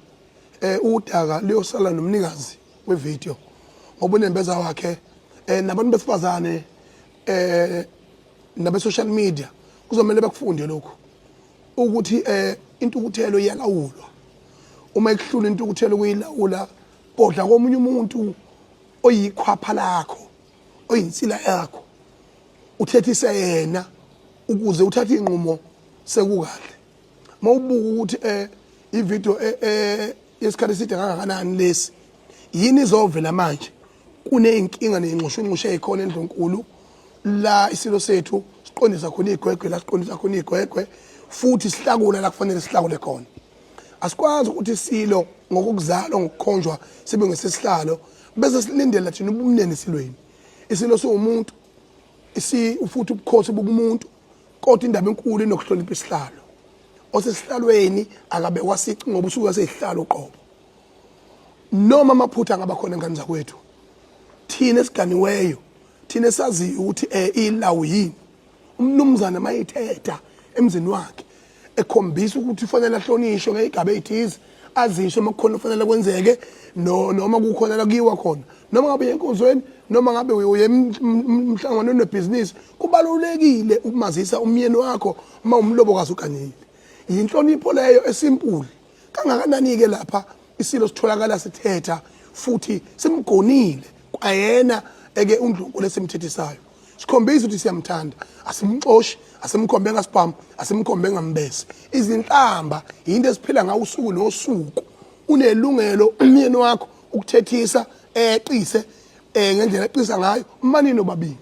eh udaka luyosala nomnikazi wevideo ngoba unembeza wakhe eh nabantu besifazane eh nabe social media kuzomele bakufunde lokhu ukuthi eh intukuthelo iyalawulwa uma ikuhlula intukuthelo kuyilawula kodla komunye umuntu oyikhwapha lakho oyinsila yakho uthethise yena ukuze uthathe inqumo sekukahle mawubuka ukuthi eh ivideo eh, eh yesikhathi eside kangakanani lesi yini izovela manje kuneyinkinga neyinxushunxushu eyikhona endlunkulu la isilo sethu siqondisa khona igwegwe la siqondisa khona igwegwe futhi sihlakula la kufanele sihlakule khona asikwazi ukuthi isilo ngokukuzalwa ngokukhonjwa sibe ngesesihlalo bese silindela thina ubumnene esilweni isilo siwumuntu isi futhi ubukhosi bokumuntu kodwa indaba enkulu inokuhlonipha isihlalo osesihlalweni akabekwa sici ngoba usuke seyihlalo uqobo noma amaphutha angaba khona ngane zakwethu thina esiganiweyo thina esaziyo ukuthi eh ilawu yini umnumzane mayithetha emzini wakhe ekhombisa ukuthi ufanele ahlonishwe ngeyigaba eyithize azisho uma kukhona kufanele kwenzeke no noma kukhona la kuyiwa khona noma ngabe uye enkonzweni noma ngabe uye emhlanganweni webhizinisi kubalulekile ukumazisa umyeni wakho uma umlobokazi uganile yinhlonipho leyo esimpuli kangakanani-ke lapha isilo sitholakala sithetha futhi simgonile kwayena eke undlunkulu esimthethisayo sikhombisa ukuthi siyamthanda asimxoshi asimkhombe ngasibhamu asimkhombe ngambese izinhlamba yinto esiphila ngawo usuku nosuku unelungelo umyeni wakho ukuthethisa eqise eh ngendlela eqisa ngayo manini nobabili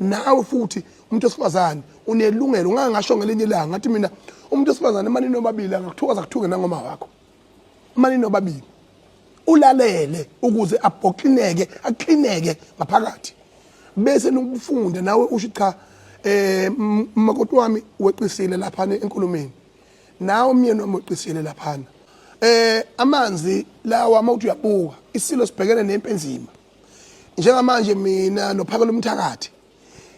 nawe futhi umuntu wesifazane unelungelo ungake ngasho ngelinye ilanga ngathi mina umuntu wesifazane manini nobabili angakuthuka zakuthuke nangoma wakho manini nobabili ulalele ukuze abhoklineke aklineke ngaphakathi bese nokufunda nawe usho cha eh makoti wami weqisile lapha enkulumeni nawe umyeni wami weqisile laphana eh amanzi lawa uma uthi uyabuka isilo sibhekene nempi enzima njengamanje mina nophakela umthakathi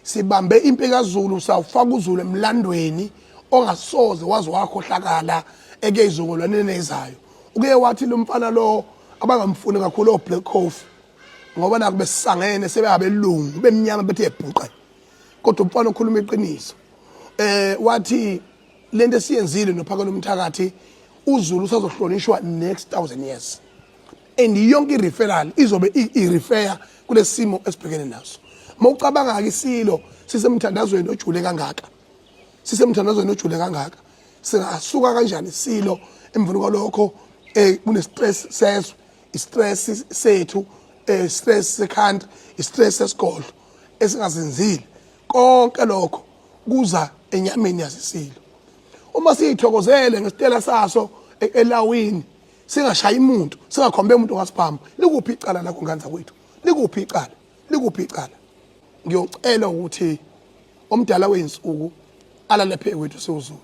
sibambe impi kaZulu sawufaka uZulu emlandweni ongasoze waze wakhohlakala eke izukulwaneni ezayo uke wathi lo mfana lo abangamfuni kakhulu o Black Coffee ngoba naku besisangene sebeyabelungu bemnyama bethe ebhuqe kodwa umfana okhuluma iqiniso eh wathi lento esiyenzile nophakela umthakathi uZulu usazohlonishwa next 1000 years and yonke i-referral izobe i-refer kulesimo esibhekene naso uma ucabanga-ke isilo sisemthandazweni ojule kangaka sisemthandazweni ojule kangaka Singasuka kanjani isilo emveni kwalokho? Kune stress sezwe, i-stress sethu, stress sekhanda, i-stress sesigodlo esingazenzile. Konke lokho kuza enyameni yasisilo. Uma siyithokozele ngesitela saso elawini, singashayi umuntu, singakhombe umuntu ngasibhamu, likuphi icala lakho ngane zakwethu? Likuphi icala? Likuphi icala? Ngiyocela ukuthi omdala weyinsuku alale phe kwethu siwuZulu.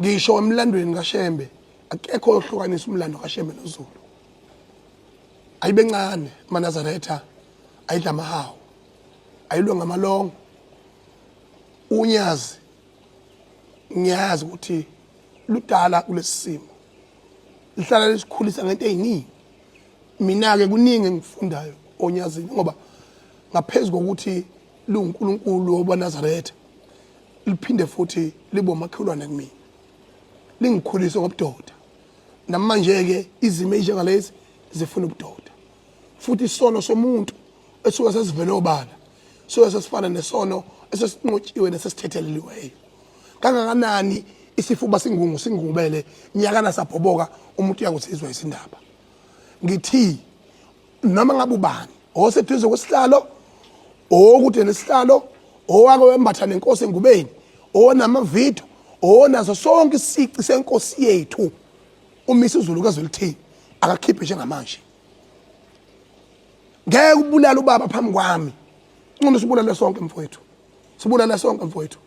Ngisho emlandweni kaShembe akekho ohlukanisa umlando kaShembe noZulu. Ayibencane amaNazaretha, ayidla amahawu, ayilwe ngamalongo. Unyazi ngiyazi ukuthi ludala kulesi simo, lihlala lisikhulisa ngento eziningi. Mina-ke kuningi engifundayo onyazini, ngoba ngaphezu kokuthi liwuNkulunkulu wabaNazaretha, liphinde futhi libe umakhelwane kumina, lingikhulise ngobudoda. Namanje-ke izimo ezinjengalezi zifuna ubudoda, futhi isono somuntu esuke sesivele obala suke sesifana nesono esesinqotshiwe nesesithetheleliweyo. Kangakanani isifuba singungu singubele nyakana sabhoboka, umuntu uyakuzizwa izindaba. Ngithi noma ngabe ubani oseduze kwesihlalo, okude nesihlalo, owake wembatha nenkosi engubeni, onamavidiyo, onazo sonke isici senkosi yethu uMisa uZulu kaZwelithini, akakhiphe njengamanje. Ngeke ubulale ubaba phambi kwami. Ngcono sibulale sonke mfowethu, sibulale sonke mfowethu.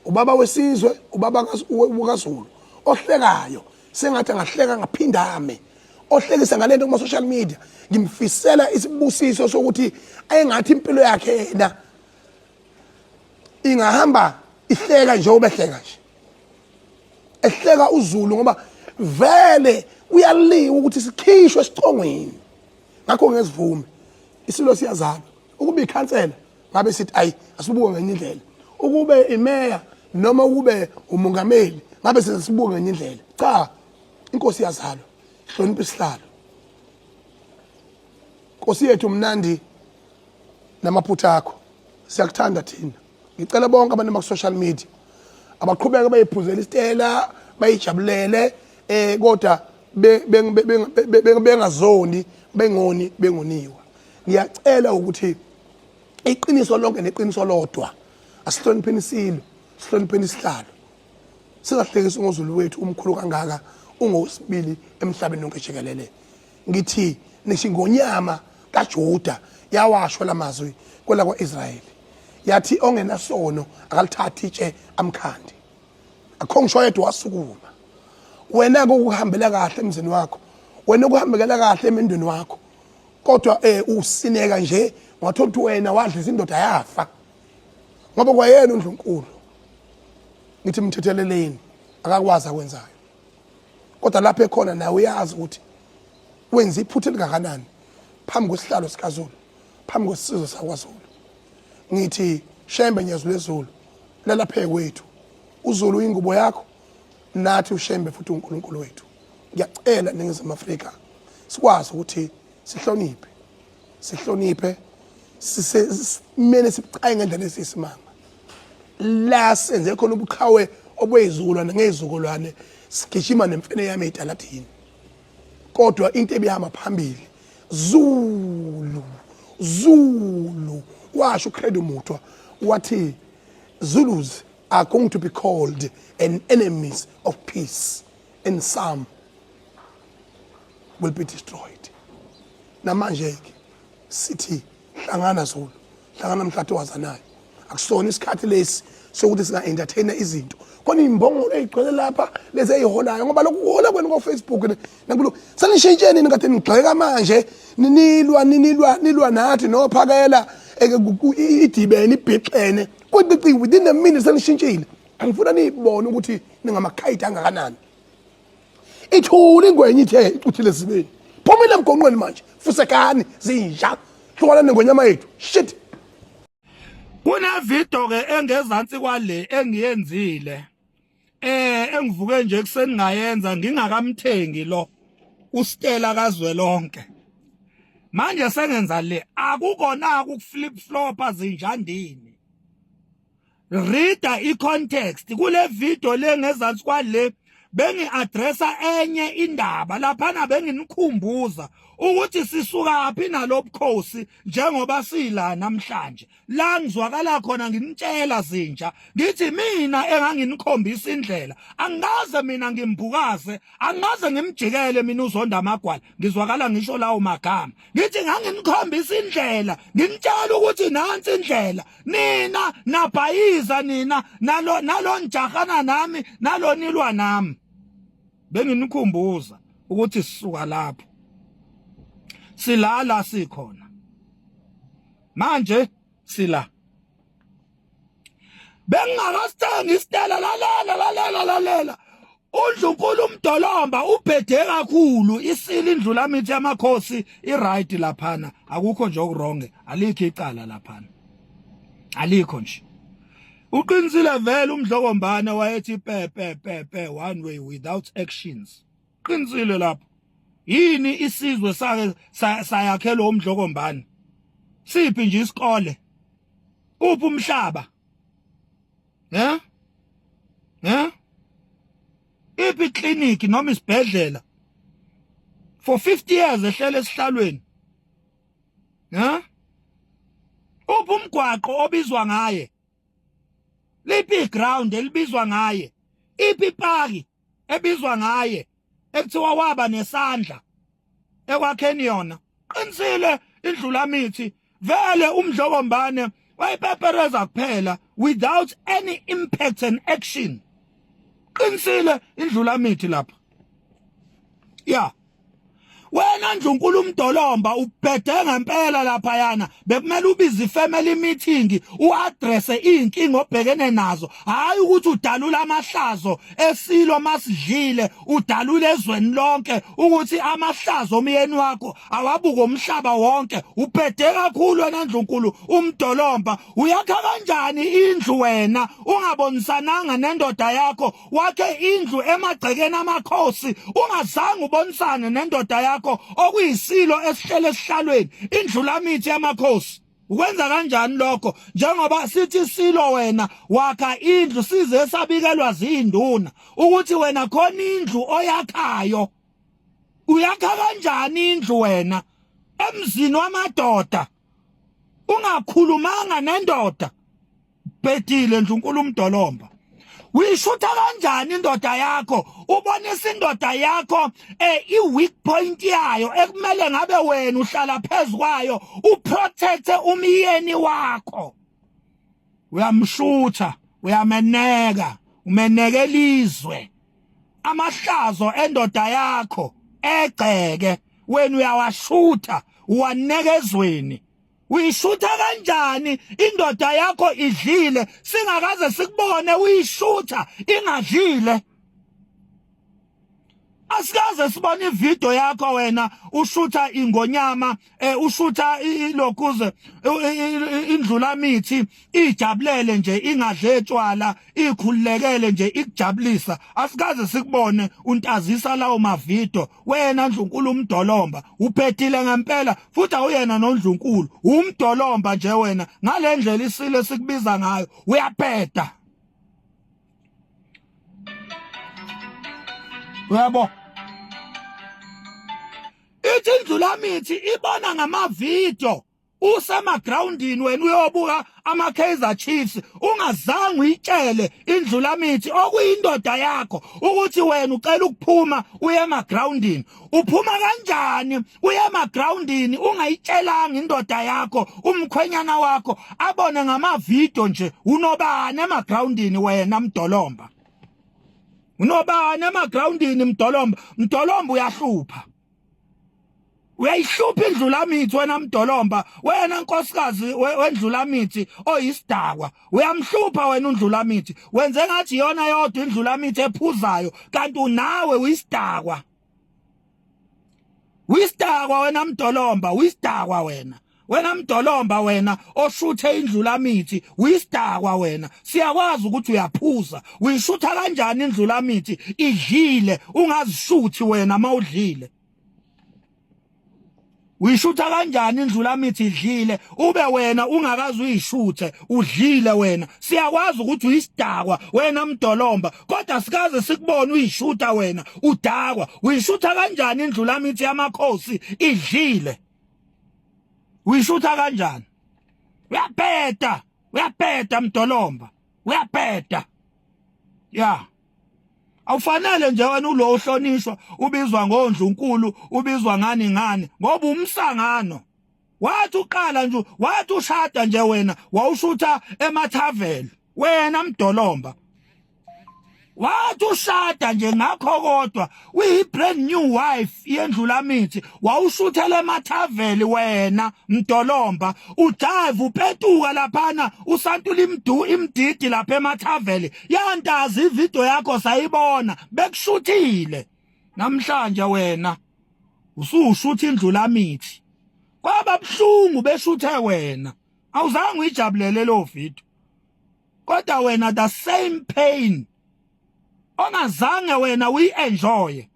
Ubaba wesizwe, ubaba kaZulu ohlekayo sengathi angahleka ngaphindame, ohlekisa ngalento kuma social media. Ngimfisela isibusiso sokuthi ayengathi impilo yakhe yena ingahamba ihleka njengoba ehleka nje, ehleka uZulu, ngoba vele kuyaliwa ukuthi sikhishwe esicongweni. Ngakho ngesivume isilo siyazalwa. Ukuba ikhansela ngabe sithi ayi, asibuke ngenye indlela. Ukube imeya noma ukube umongameli ngabe sibuke ngenye indlela. Cha, inkosi iyazalwa, hlonipha isihlalo. Nkosi yethu mnandi namaphutha akho, siyakuthanda thina. Ngicela bonke abantu abaku-social media abaqhubeke bayiphuzela isitela, bayijabulele, kodwa bengazoni, bengoni, bengoniwa. Ngiyacela ukuthi iqiniso lonke neqiniso lodwa, asihlonipheni isilo, sihlonipheni isihlalo, singahlekisi ngoZulu wethu umkhulu kangaka, ungowesibili emhlabeni wonke jikelele. Ngithi nisho ingonyama kaJuda yawasho lamazwi kwelakwa-Israyeli, yathi ongenasono akalithathe itshe amkhande. Akho ngisho yedwa wasukuma. Wena-ke ukuhambela kahle emzini wakho, wena ukuhambekela kahle emendweni wakho, kodwa usineka nje ngathola ukuthi wena wadlisa indoda yafa, ngoba kwayena uNdlunkulu. Ngithi mthetheleleni, akakwazi akwenzayo, kodwa lapho ekhona nawe uyazi ukuthi wenza iphutha elingakanani phambi kwesihlalo sikaZulu, phambi kwesizwe sakwaZulu. Ngithi Shembe Nyazi lwezulu, lalaphe kwethu. UZulu ingubo yakho, nathi uShembe futhi uNkulunkulu wethu. Ngiyacela Ningizimu Afrika sikwazi ukuthi sihloniphe, sihloniphe, simele sibucaye ngendlela esiyisimanga. La senze khona ubuqhawe obweyizukulwane ngezizukulwane, sigijima nemfene yami eyitaladini, kodwa into ebihamba phambili Zulu, Zulu. Washo uCredo Mutwa wathi Zulus are going to be called an enemies of peace and some will be destroyed. Namanje ke sithi hlangana Zulu, hlangana mhlathi wazanayo. Akusona isikhathi lesi sokuthi singa entertainer izinto khona imbongolo eyigcwele lapha lezi eyiholayo, ngoba lokhu kuhola kwenu ko Facebook nakulo senishintsheni nikade nigxeka manje, ninilwa ninilwa nilwa nathi nophakela idibene ibhixene kwiqiqi, within a minute senishintshile. Angifuna niyibone ukuthi ningamakhayidi angakanani. Ithule ingwenye ithe icuthile ezibeni, phumile emgonqweni manje, fusekani zinja, hlukana nengonyama yethu, shit. Kune video ke engezansi kwale engiyenzile, engivuke nje kuseni ngayenza ngingakamthengi lo uStella kaZwelonke. Manje sengenza le, akukona ukuflip flop azinjandini. Reada i-context kule video le ngezansi kwale bengi-addressa enye indaba laphana, benginikhumbuza ukuthi sisukaphi nalobukhosi njengoba sila namhlanje. La ngizwakala khona nginitshela zinja, ngithi mina enganginikhombisa indlela, angikaze mina ngimbukaze, angikaze ngimjikele mina uzonda amagwala. Ngizwakala ngisho lawo magama, ngithi nganginikhombisa indlela, nginitshela ukuthi nansi indlela, nina nabhayiza, nina nalo nalonjahana nami, nalonilwa nami. Benginikhumbuza ukuthi sisuka lapho silala sikhona manje, sila bengingakasithengi isitela. Lalela, lalela, lalela. Undlunkulu umdolomba ubhede kakhulu isile indlulamithi yamakhosi i-right laphana, akukho nje okuwrong, alikho icala laphana, alikho nje. Uqinisile vele umdlokombane wayethi pe pe pe pe one way without actions. Qinisile lapho. Yini isizwe sake sayakhelwa umdlokombane? Siphi nje isikole? Uphi umhlaba? Eh eh, iphi clinic noma isibhedlela for 50 years ehlele esihlalweni? Ha, uphi umgwaqo obizwa ngaye? Liphi iground elibizwa ngaye? Iphi ipaki ebizwa ngaye ekuthiwa waba nesandla ekwakheni yona? Qinisile indlulamithi vele, umdlokombane wayipepereza kuphela without any impact and action. Qinisile indlulamithi lapha. Ya, wena ndlunkulu umdolomba ubhede ngempela lapha yana, bekumele ubize ifamily meeting, uaddress inkinga obhekene nazo, hayi ukuthi udalula amahlazo esilo masidlile, udalula ezweni lonke ukuthi amahlazo omyeni wakho awabuka umhlaba wonke. Ubhede kakhulu wena ndlunkulu umdolomba. Uyakha kanjani indlu wena ungabonisananga nendoda yakho? Wakhe indlu emagcekeni amakhosi ungazange ubonisane nendoda yakho okuyisilo esihlele esihlalweni, indlulamithi yamakhosi. Ukwenza kanjani lokho njengoba sithi silo wena wakha indlu, size sabikelwa zinduna ukuthi wena khona indlu oyakhayo? Uyakha kanjani indlu wena emzini wamadoda ungakhulumanga nendoda? Bhedile ndlunkulu umdolomba. Uyishutha kanjani indoda yakho, ubonisa indoda yakho i-weak point yayo ekumele ngabe wena uhlala phezu kwayo uprotecte umyeni wakho? Uyamshutha, uyameneka, umeneke elizwe. Amahlazo endoda yakho egceke wena uyawashutha, uwaneka ezweni. Uyishutha kanjani indoda yakho idlile, singakaze sikubone uyishutha ingadlile? Asikaze sibone ivideo yakho wena ushutha ingonyama, ushutha ilokhuze indlulamithi ijabulele nje, ingadle tshwala, ikhululekele nje, ikujabulisa. Asikaze sikubone untazisa lawo mavidiyo wena ndlunkulu umdolomba. Uphethile ngempela futhi awuyena nondlunkulu, umdolomba nje wena ngalendlela isilo esikubiza ngayo. Uyabheda, uyabo. Ithi indlulamithi ibona ngamavidiyo usemagroundini, wena uyobuka ama-Kaizer Chiefs, ungazange uyitshele indlulamithi okuyindoda yakho ukuthi wena ucela ukuphuma uye emagroundini. Uphuma kanjani uye emagroundini ungayitshelanga indoda yakho, umkhwenyana wakho abone ngamavidiyo nje? Unobani emagroundini wena mdolomba? Unobani emagroundini mdolomba? Mdolomba, uyahlupha, uyayihlupha indlulamithi wena mdolomba. Wena nkosikazi wendlulamithi oyisidakwa, uyamhlupha wena undlulamithi. Wenze ngathi iyona yodwa indlulamithi ephuzayo, kanti unawe uyisidakwa, uyisidakwa wena mdolomba, uyisidakwa wena. Wena mdolomba, wena oshuthe indlulamithi, uyisidakwa wena, siyakwazi ukuthi uyaphuza. Uyishutha kanjani indlulamithi idlile, ungazishuthi wena mawudlile? Uyishutha kanjani indlulamithi idlile ube wena ungakaze uyishuthe udlile wena siyakwazi ukuthi uyisidakwa wena mdolomba kodwa sikaze sikubone uyishutha wena udakwa uyishutha kanjani indlulamithi yamakhosi idlile uyishutha kanjani uyabheda uyabheda mdolomba uyabheda ya awufanele nje wena ulo uhlonishwa ubizwa ngondlunkulu ubizwa ngani ngani ngoba umsangano wathi uqala nje wathi ushada nje wena wawushutha emathaveni wena mdolomba wathi ushada nje ngakho kodwa uyi brand new wife yendlulamithi wawushuthela emathaveli wena mdolomba ujive upetuka laphana usantula imdu imdidi lapha emathaveli yantazi ivideo yakho sayibona bekushuthile namhlanje wena usushutha indlulamithi kwaba buhlungu beshuthe wena awuzange uyijabulele lo video kodwa wena the same pain ongazange wena uyi-enjoye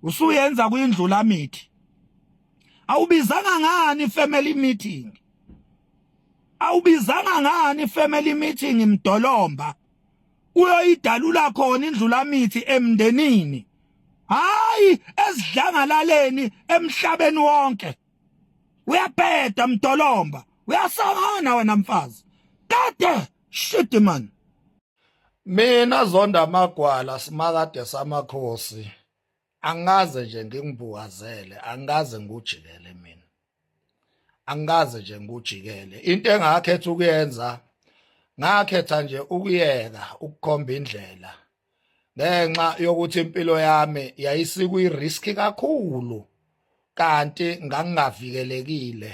usuyenza kwindlulamithi awubizanga ngani family meeting awubizanga ngani family meeting mdolomba uyoyidalula khona indlulamithi emndenini hayi esidlangalaleni emhlabeni wonke uyabheda mdolomba uyasangana wena mfazi kade shit man Mina zonda amagwala simakade samakhosi angikaze nje ngingibukazele angikaze ngikujikele mina angikaze nje ngikujikele into engakhetha ukuyenza ngakhetha nje ukuyeka ukukhomba indlela ngenxa yokuthi impilo yami yayisikwi-risk kakhulu kanti ngangingavikelekile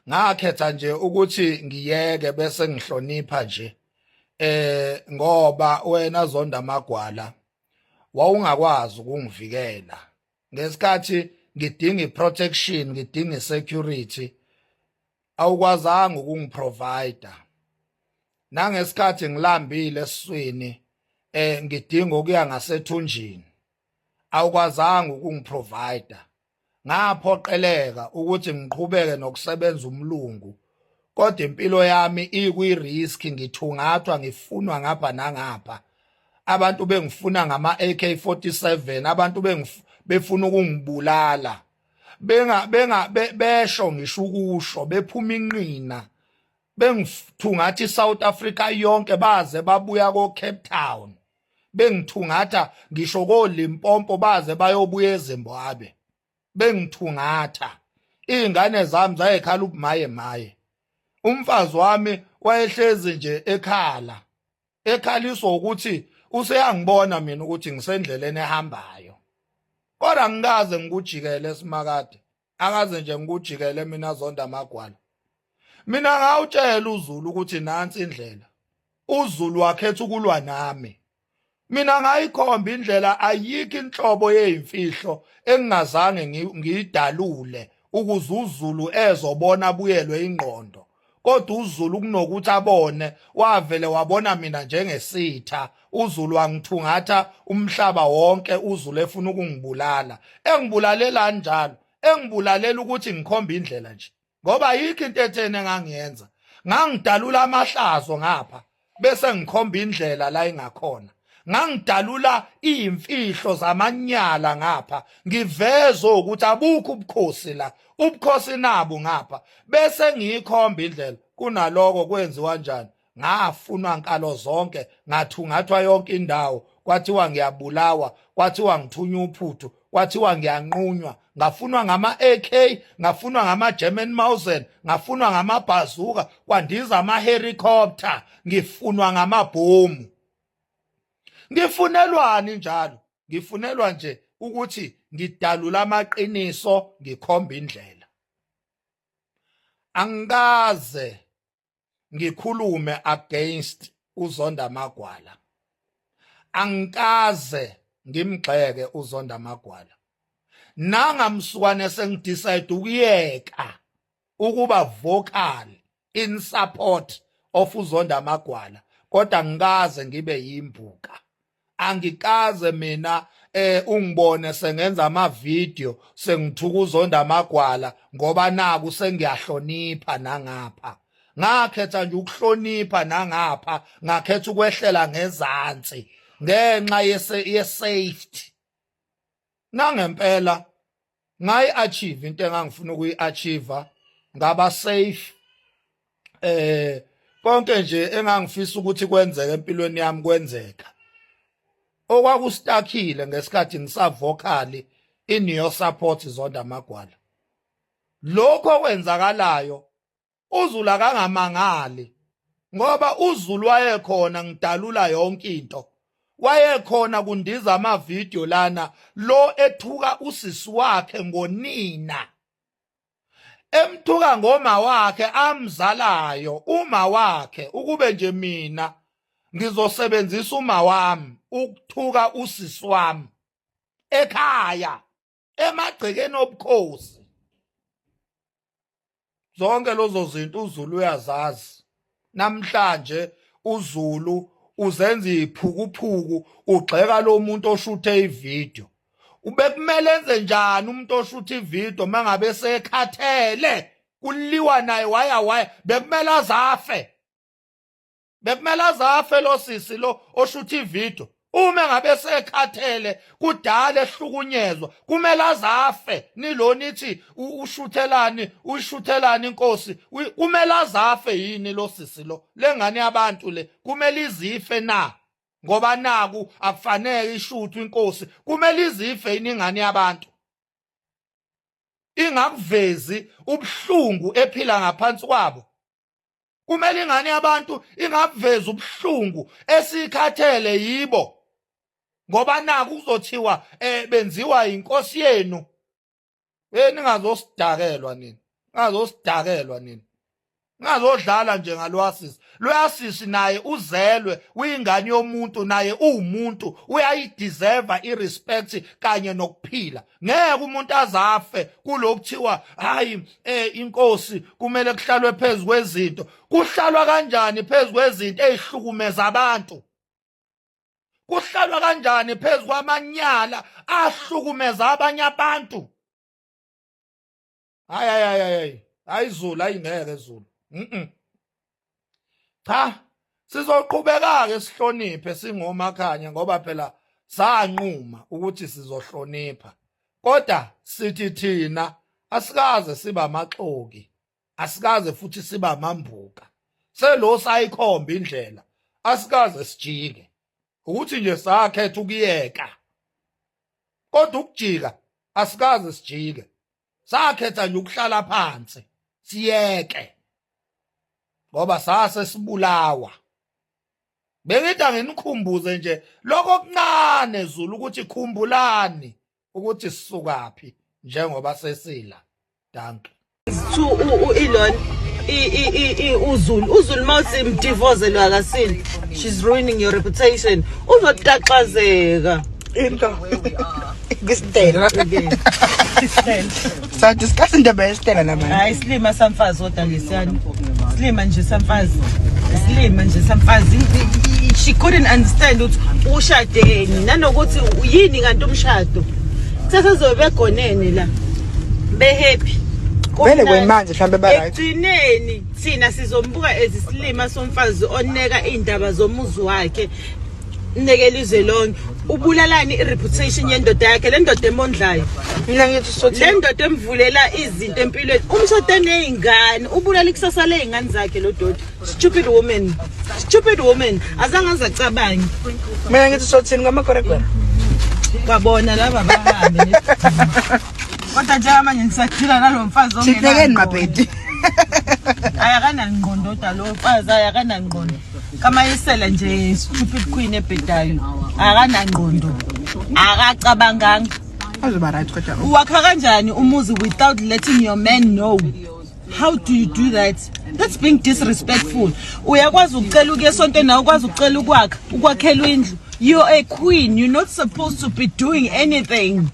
ngakhetha nje ukuthi ngiyeke bese ngihlonipha nje eh ngoba wena zonda amagwala wawungakwazi ukungivikela ngesikhathi ngidinga iprotection ngidinga isecurity awukwazanga ukungiprovide nangesikhathi ngilambile esiswini eh ngidinga ukuya ngasethunjini awukwazanga ukungiprovide ngaphoqeleka ukuthi ngiqhubeke nokusebenza umlungu kodwa impilo yami ikwi-risk ngithungathwa ngifunwa ngapha nangapha abantu bengifuna ngama-AK47 abantu befuna ukungibulala benga benga besho ngisho ukusho bephuma inqina bengithungatha iSouth Africa yonke baze babuya ko Cape Town bengithungatha ngisho ko Limpopo baze bayobuya eZimbabwe bengithungatha izingane zami zayekhala ubumaye maye umfazi wami wayehlezi nje ekhala ekhaliswa ukuthi useyangibona mina ukuthi ngisendleleni ehambayo kodwa ngikaze ngikujikele simakade akaze nje ngikujikele mina zonda amagwala mina ngawutshela uZulu ukuthi nansi indlela uZulu wakhetha ukulwa nami mina ngayikhomba indlela ayikho inhlobo yeyimfihlo engingazange ngiyidalule ukuze uZulu ezobona abuyelwe ingqondo kodwa uZulu kunokuthi abone wavele wabona mina njengesitha uZulu wangithungatha umhlaba wonke uZulu efuna ukungibulala engibulalela njalo engibulalela ukuthi ngikhombe indlela nje ngoba ayikho into etheni engangiyenza ngangidalula amahlazo ngapha bese ngikhomba indlela la ingakhona ngangidalula izimfihlo zamanyala ngapha ngiveze ukuthi abukho ubukhosi la ubukhosi nabo ngapha bese ngiyikhomba indlela kunaloko kwenziwa kanjani ngafunwa nkalo zonke ngathungathwa yonke indawo kwathiwa ngiyabulawa kwathiwa ngithunywa uphuthu kwathiwa ngiyanqunywa ngafunwa ngama-AK ngafunwa ngama-German Mausen ngafunwa ngamabhazuka kwandiza ama-helicopter ngifunwa ngamabhomu ngifunelwani njalo ngifunelwa nje ukuthi ngidalula amaqiniso ngikhomba indlela angikaze ngikhulume against uZonda Magwala angikaze ngimgxeke uZonda Magwala nangamsukwane sengidecide ukuyeka ukuba vocal in support of uZonda Magwala kodwa ngikaze ngibe yimbuka angikaze mina eh ungibone sengenza ama video sengithuka uzonda amagwala ngoba naku sengiyahlonipha nangapha ngakhetha nje ukuhlonipha nangapha ngakhetha ukwehlela ngezansi ngenxa ye safety nangempela ngayi achieve into engangifuna ukuyi achieve ngaba safe eh konke nje engangifisa ukuthi kwenzeke empilweni yami kwenzeka okwakustakhile ngesikhathi ngisavocally in your support zonda magwala lokho okwenzakalayo uZulu akangamangali ngoba uZulu wayekhona ngidalula yonke into wayekhona kundiza ama video lana lo ethuka usisi wakhe ngonina emthuka ngoma wakhe amzalayo uma wakhe ukube nje mina ngizosebenzisa uma wami ukuthuka usisi wami ekhaya emagcekeni obukhosi zonke lozo zinto uZulu uyazazi namhlanje uZulu uzenza iphukuphuku ugxeka lo muntu oshuthe ivideo ubekumele enze njani umuntu oshuthe ivideo mangabe sekhathele kuliwa naye waya waya bekumele azafe bekumele azafe lo sisi lo oshutha ivideo uma ngabe sekhathele kudala ehlukunyezwa kumele azafe nilo nithi ushuthelani uyishuthelani inkosi kumele azafe yini lo sisi lo lengane yabantu le kumele izife na ngoba naku akufanele ishuthwe inkosi kumele izife yini ingane yabantu ingakuvezi ubuhlungu ephila ngaphansi kwabo kumele ingane yabantu ingabuvezi ubuhlungu esikhathele yibo ngoba naku kuzothiwa eh benziwa inkosi yenu eh ningazosidakelwa nini ngazosidakelwa nini ngazodlala nje ngalwasisi lwasisi naye uzelwe uyingane yomuntu naye uwumuntu uyayideserve irespect kanye nokuphila ngeke umuntu azafe kulokuthiwa hayi eh inkosi kumele kuhlalwe phezulu kwezinto kuhlalwa kanjani phezulu kwezinto ezihlukumeza abantu kuhlalwa kanjani phezulu kwamanyala ahlukumeza abanye abantu hayi hayi hayi hayi Zulu ayingeke Zulu mhm cha sizoqhubeka ke sihloniphe singomakhanya ngoba phela sanquma ukuthi sizohlonipha kodwa sithi thina asikaze siba amaxoki asikaze futhi siba amambuka selo sayikhomba indlela asikaze sijike ukuthi nje sakhetha ukuyeka kodwa ukujika asikaze sijike sakhetha nje ukuhlala phansi siyeke ngoba sase sibulawa bengithi anginikhumbuze nje lokho okuncane Zulu ukuthi khumbulani ukuthi sisukaphi njengoba sesila danke to u-Elon uZulu uZulu mawuthi mdivorce lo akasile she's ruining your reputation uzotaxazeka into kwisitela sa discuss indaba yesitela namanje hayi silima samfazi kodwa lesiyana silima nje samfazi silima nje samfazi she couldn't understand ukuthi ushadeni nanokuthi yini kanti umshado sesezobe begonene la be happy vele kwemanje mhlambe ba right ekugcineni thina sizombuka as isilima somfazi oneka iy'ndaba zomuzi wakhe nekela izwe lonke ubulalani i-reputation yendoda yakhe le ndoda emondlayo mina ngithi sothi le ndoda emvulela izinto empilweni umshado eney'ngane ubulala ikusasa ley'ngane zakhe lo doti stupid woman stupid woman azange azacabange mina ngithi sothini kwamakorekwere kwabona laba bahambe kodwa njengamanje ngisaphila nalo mfazi Sibhekeni mabhedi. Hayi akanangqondo kodwa lo mfazi hayi akanangqondo. Kamayisela nje stupid queen ebhedayo. Akanangqondo. Akacabanganga. Azoba right kodwa. Uwakha kanjani umuzi without letting your man know? How do you do that? That's being disrespectful. Uyakwazi ukucela ukuya esontweni nawe ukwazi ukucela ukwakha, ukwakhelwa indlu. You're a queen. You're not supposed to be doing anything.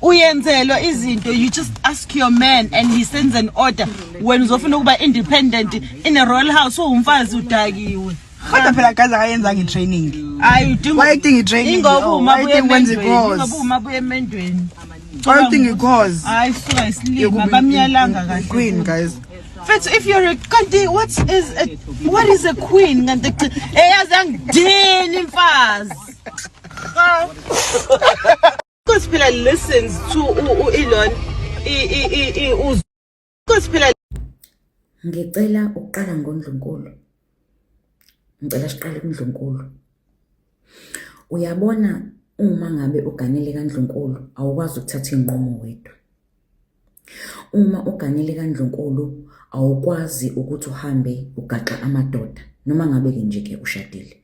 Uyenzelwa izinto you just ask your man and he sends an order. Wena uzofuna ukuba independent in a royal house uwumfazi udakiwe. Kodwa phela guys akayenzanga i-training. Hayi udinga Wayedinga i-training. Ingoba oh, uma buye wayedinga ukwenza emendweni, i-course. ingoba uma buye emendweni. Wayedinga i-course. Hayi suka isilima Yokuba bamyalanga kahle. Queen guys. Mfethu if you're a kanti what is a queen kanti eyazi angidini mfazi. Because phela listens to u-Elon i because phela Ngicela ukuqala ngoNdlunkulu. Ngicela siqale kuNdlunkulu. Uyabona uma ngabe uganele kaNdlunkulu awukwazi ukuthatha iy'nqumo wedwa. Uma uganele kaNdlunkulu awukwazi ukuthi uhambe ugaxa amadoda noma ngabe-ke nje-ke ushadile.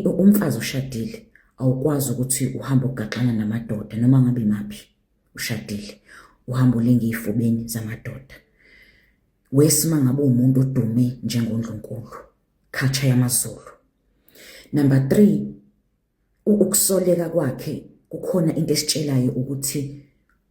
Umfazi ushadile awukwazi ukuthi uhambe ugaxana namadoda noma ngabe imaphi ushadile uhambe ulinge ey'fubeni zamadoda. Wesi uma ngabe uwumuntu odume njengoNdlunkulu, culture yamaZulu. Number 3 ukusoleka kwakhe kukhona into esitshelayo ukuthi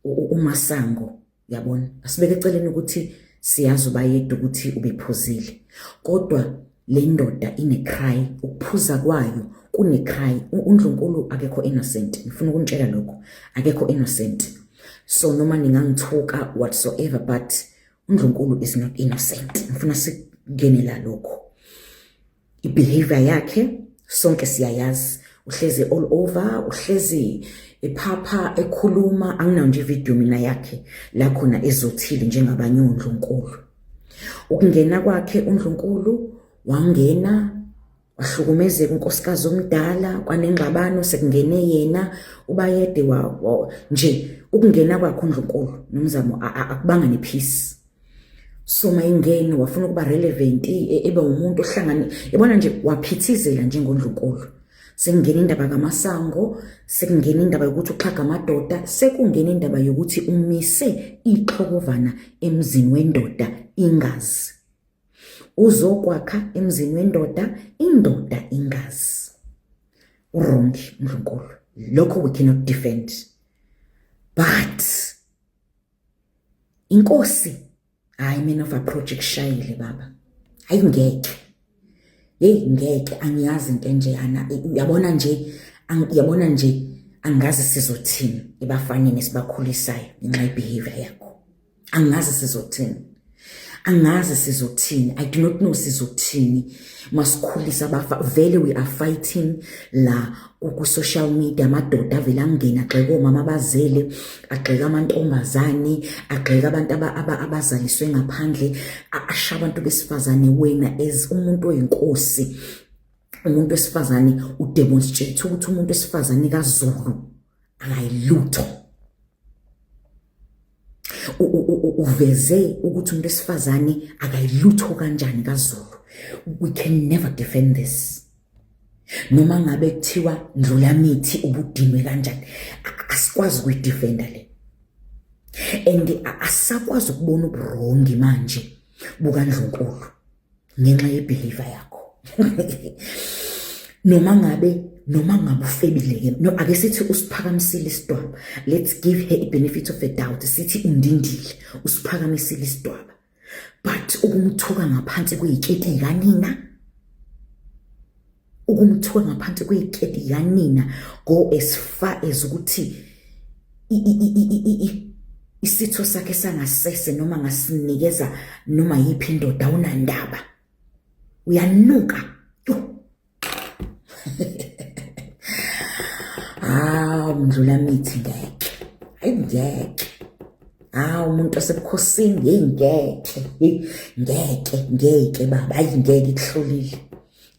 uMasango yabona asibeke eceleni ukuthi siyazi ubayedwa ukuthi ubephuzile kodwa le ndoda ine-cry ukuphuza kwayo kune-cry uNdlunkulu akekho innocent ngifuna ukunitshela lokho akekho innocent so noma ningangithuka whatsoever but uNdlunkulu is not innocent ngifuna sikungene la lokho i-behavior yakhe sonke siyayazi uhlezi all over uhlezi ephapha ekhuluma anginayo nje ividiyo mina yakhe la khona ezothile njengabanye ondlunkulu ukungena kwakhe undlunkulu wangena wahlukumezeka unkosikazi omdala kwanengxabano sekungene yena ubayede wa, nje ukungena kwakhe undlunkulu nomzamo akubanga nepeace so mayingene wafuna ukuba relevant ebe umuntu ohlangane yabona nje waphithizela njengondlunkulu sekungena indaba kaMasango sekungena indaba yokuthi uxhaga amadoda sekungena indaba yokuthi umise ixhokovana emzini wendoda ingazi uzokwakha emzini wendoda indoda ingazi uwrong ndlunkulu lokho we cannot defend but inkosi hayi man of approach kushayile baba hayi ngeke hey ngeke angiyazi into enjeyana uyabona nje uyabona nje angazi sizothini ebafaneni esibakhulisayo ngenxa yebehavior yakho angazi sizothini angazi sizothini i do not know sizothini masikhulisa abafa vele we are fighting la ku-social media amadoda avele angena agxeke omama abazele agxeke amantombazane agxeke abantu abazaliswe ngaphandle asha abantu besifazane wena as umuntu oyinkosi umuntu wesifazane udemonstrate ukuthi umuntu wesifazane kaZulu akayilutho uveze ukuthi umuntu wesifazane akayilutho kanjani kaZulu we can never defend this noma ngabe kuthiwa ndlulamithi ubudinwe kanjani asikwazi ukuyidefenda le and asakwazi ukubona uburongi manje bukaNdlunkulu ngenxa yebehavior yakho noma ngabe noma ngabe ufebile ke no ake sithi usiphakamisile isidwaba let's give her i benefit of the doubt sithi undindile usiphakamisile isidwaba but ukumthuka ngaphansi kweyiketi kanina ukumthuka ngaphansi kweyiketi kanina go as far as ukuthi isitho sakhe sangasese noma ngasinikeza noma yiphi indoda awunandaba uyanuka yo ah mdlula mithi ngeke hayi ngeke ah umuntu osebukhosini hey ngeke hey ngeke ngeke baba hayi ngeke ikuhlulile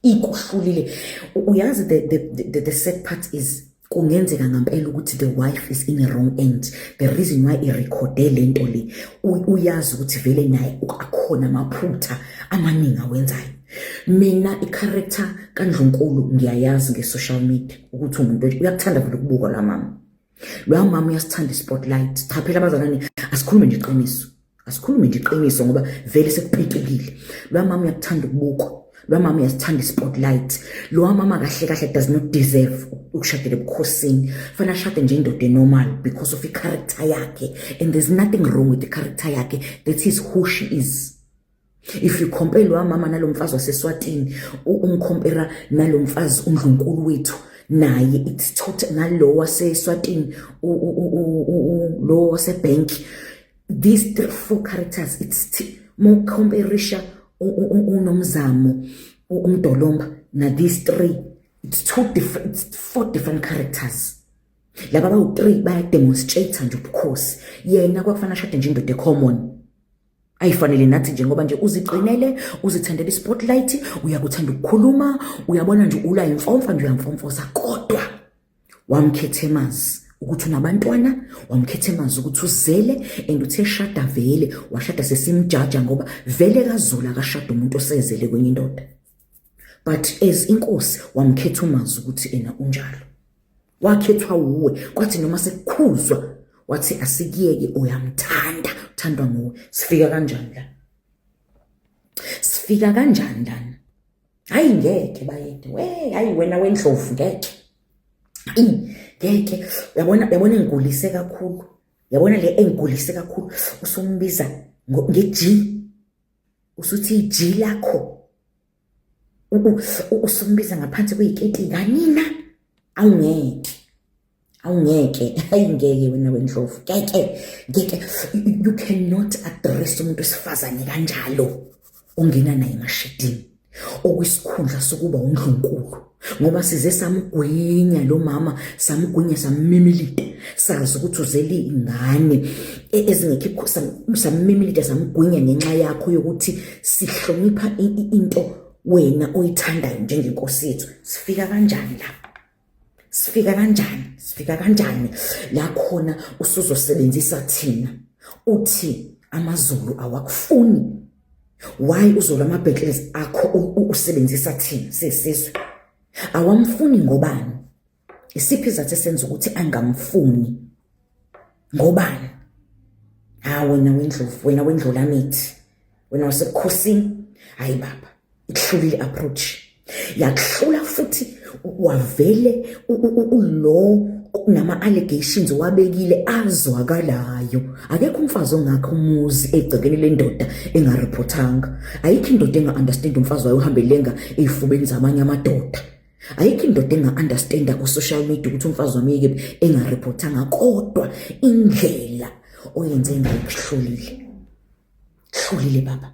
ikuhlulile uyazi the the the, the sad part is kungenzeka ngampela ukuthi the wife is in the wrong end the reason why irekhode le nto le uyazi ukuthi vele naye akhona amaphutha amaningi awenzayo mina i-character kandlunkulu ngiyayazi nge-social media ukuthi umuntu uyakuthanda vele ukubuka la mama loya mama uyasithanda i-spotlight cha phela abazalwane asikhulume nje iqiniso asikhulume nje iqiniso ngoba vele sekupitukile loya mama uyakuthanda ukubukwa loya mama uyasithanda i-spotlight loya mama kahle kahle does not deserve ukushadela ebukhosini fanele ashade nje indoda enormal because of i-character yakhe and there's nothing wrong with the character yakhe that is who she is. If you compare lo mama nalomfazi waseSwatini, umcompare nalomfazi undlunkulu wethu naye, it's total nalo waseSwatini, lo wasebank, these three four characters, it's more comparisha uNomzamo uMdolomba na these three, it's two different, it's four different characters. Laba bawu-three bayademonstrate nje ubukhosi. Yena kwakufanele ashade nje indoda ecommon ayifanele nathi nje, ngoba nje uziqinele, uzithandela i-spotlight, uyakuthanda ukukhuluma, uyabona nje ula imfomfa nje, uyamfomfosa. Kodwa wamkhetha emazi ukuthi unabantwana, wamkhetha emazi ukuthi uzele, and uthe shada vele washada sesimjaja, ngoba vele kaZulu akashada umuntu osezele kwenye indoda. But as inkosi wamkhetha umazi ukuthi ena unjalo, wakhethwa wuwe. Kwathi noma sekukhuzwa wathi asikuyeke, uyamthanda, uthandwa nguwe. Sifika kanjani la? Sifika kanjani lana? Hayi ngeke bayede we, hayi wena wendlovu, ngeke ngeke. Uyabona, uyabona engigulise kakhulu, yabona le engigulise kakhulu, usumbiza nge-G, usuthi i-G lakho, usumbiza ngaphansi kwey'keti kanina. Awungeke, awungeke, hayi ngeke wena wendlovu, ngeke, ngeke. You cannot address umuntu wesifazane kanjalo ongena naye emashedini okwisikhundla sokuba undlunkulu, ngoba size samgwinya lo mama, samgwinya, sammimilita, sazi ukuthi uzele ingane ezingekho, sammimilita, samgwinya ngenxa yakho yokuthi sihlonipha into wena oyithandayo njengenkosi yethu. Sifika kanjani la? Sifika kanjani? Sifika kanjani la khona usuzosebenzisa thina, uthi amaZulu awakufuni? Why uzolwa ama-battles akho usebenzisa thina sisizwe? Awamfuni ngobani? Isiphi izathu esenza ukuthi angamfuni ngobani? Ha, wena wendlovu, wena wendlulamithi, wena wasebukhosini, hayi baba, ikuhlulile approach, yakuhlula futhi. Wavele ulo nama allegations wabekile azwakalayo. Akekho umfazi ongakho umuzi egcekeni lendoda engareportanga. Ayikho indoda enga-understand umfazi wayo uhambe lenga ey'fubeni zamanye amadoda. Ayikho indoda enga-understanda ku-social media ukuthi umfazi wami yekephi engareportanga. Kodwa indlela oyenze ngayo kuhlulile, hlulile baba.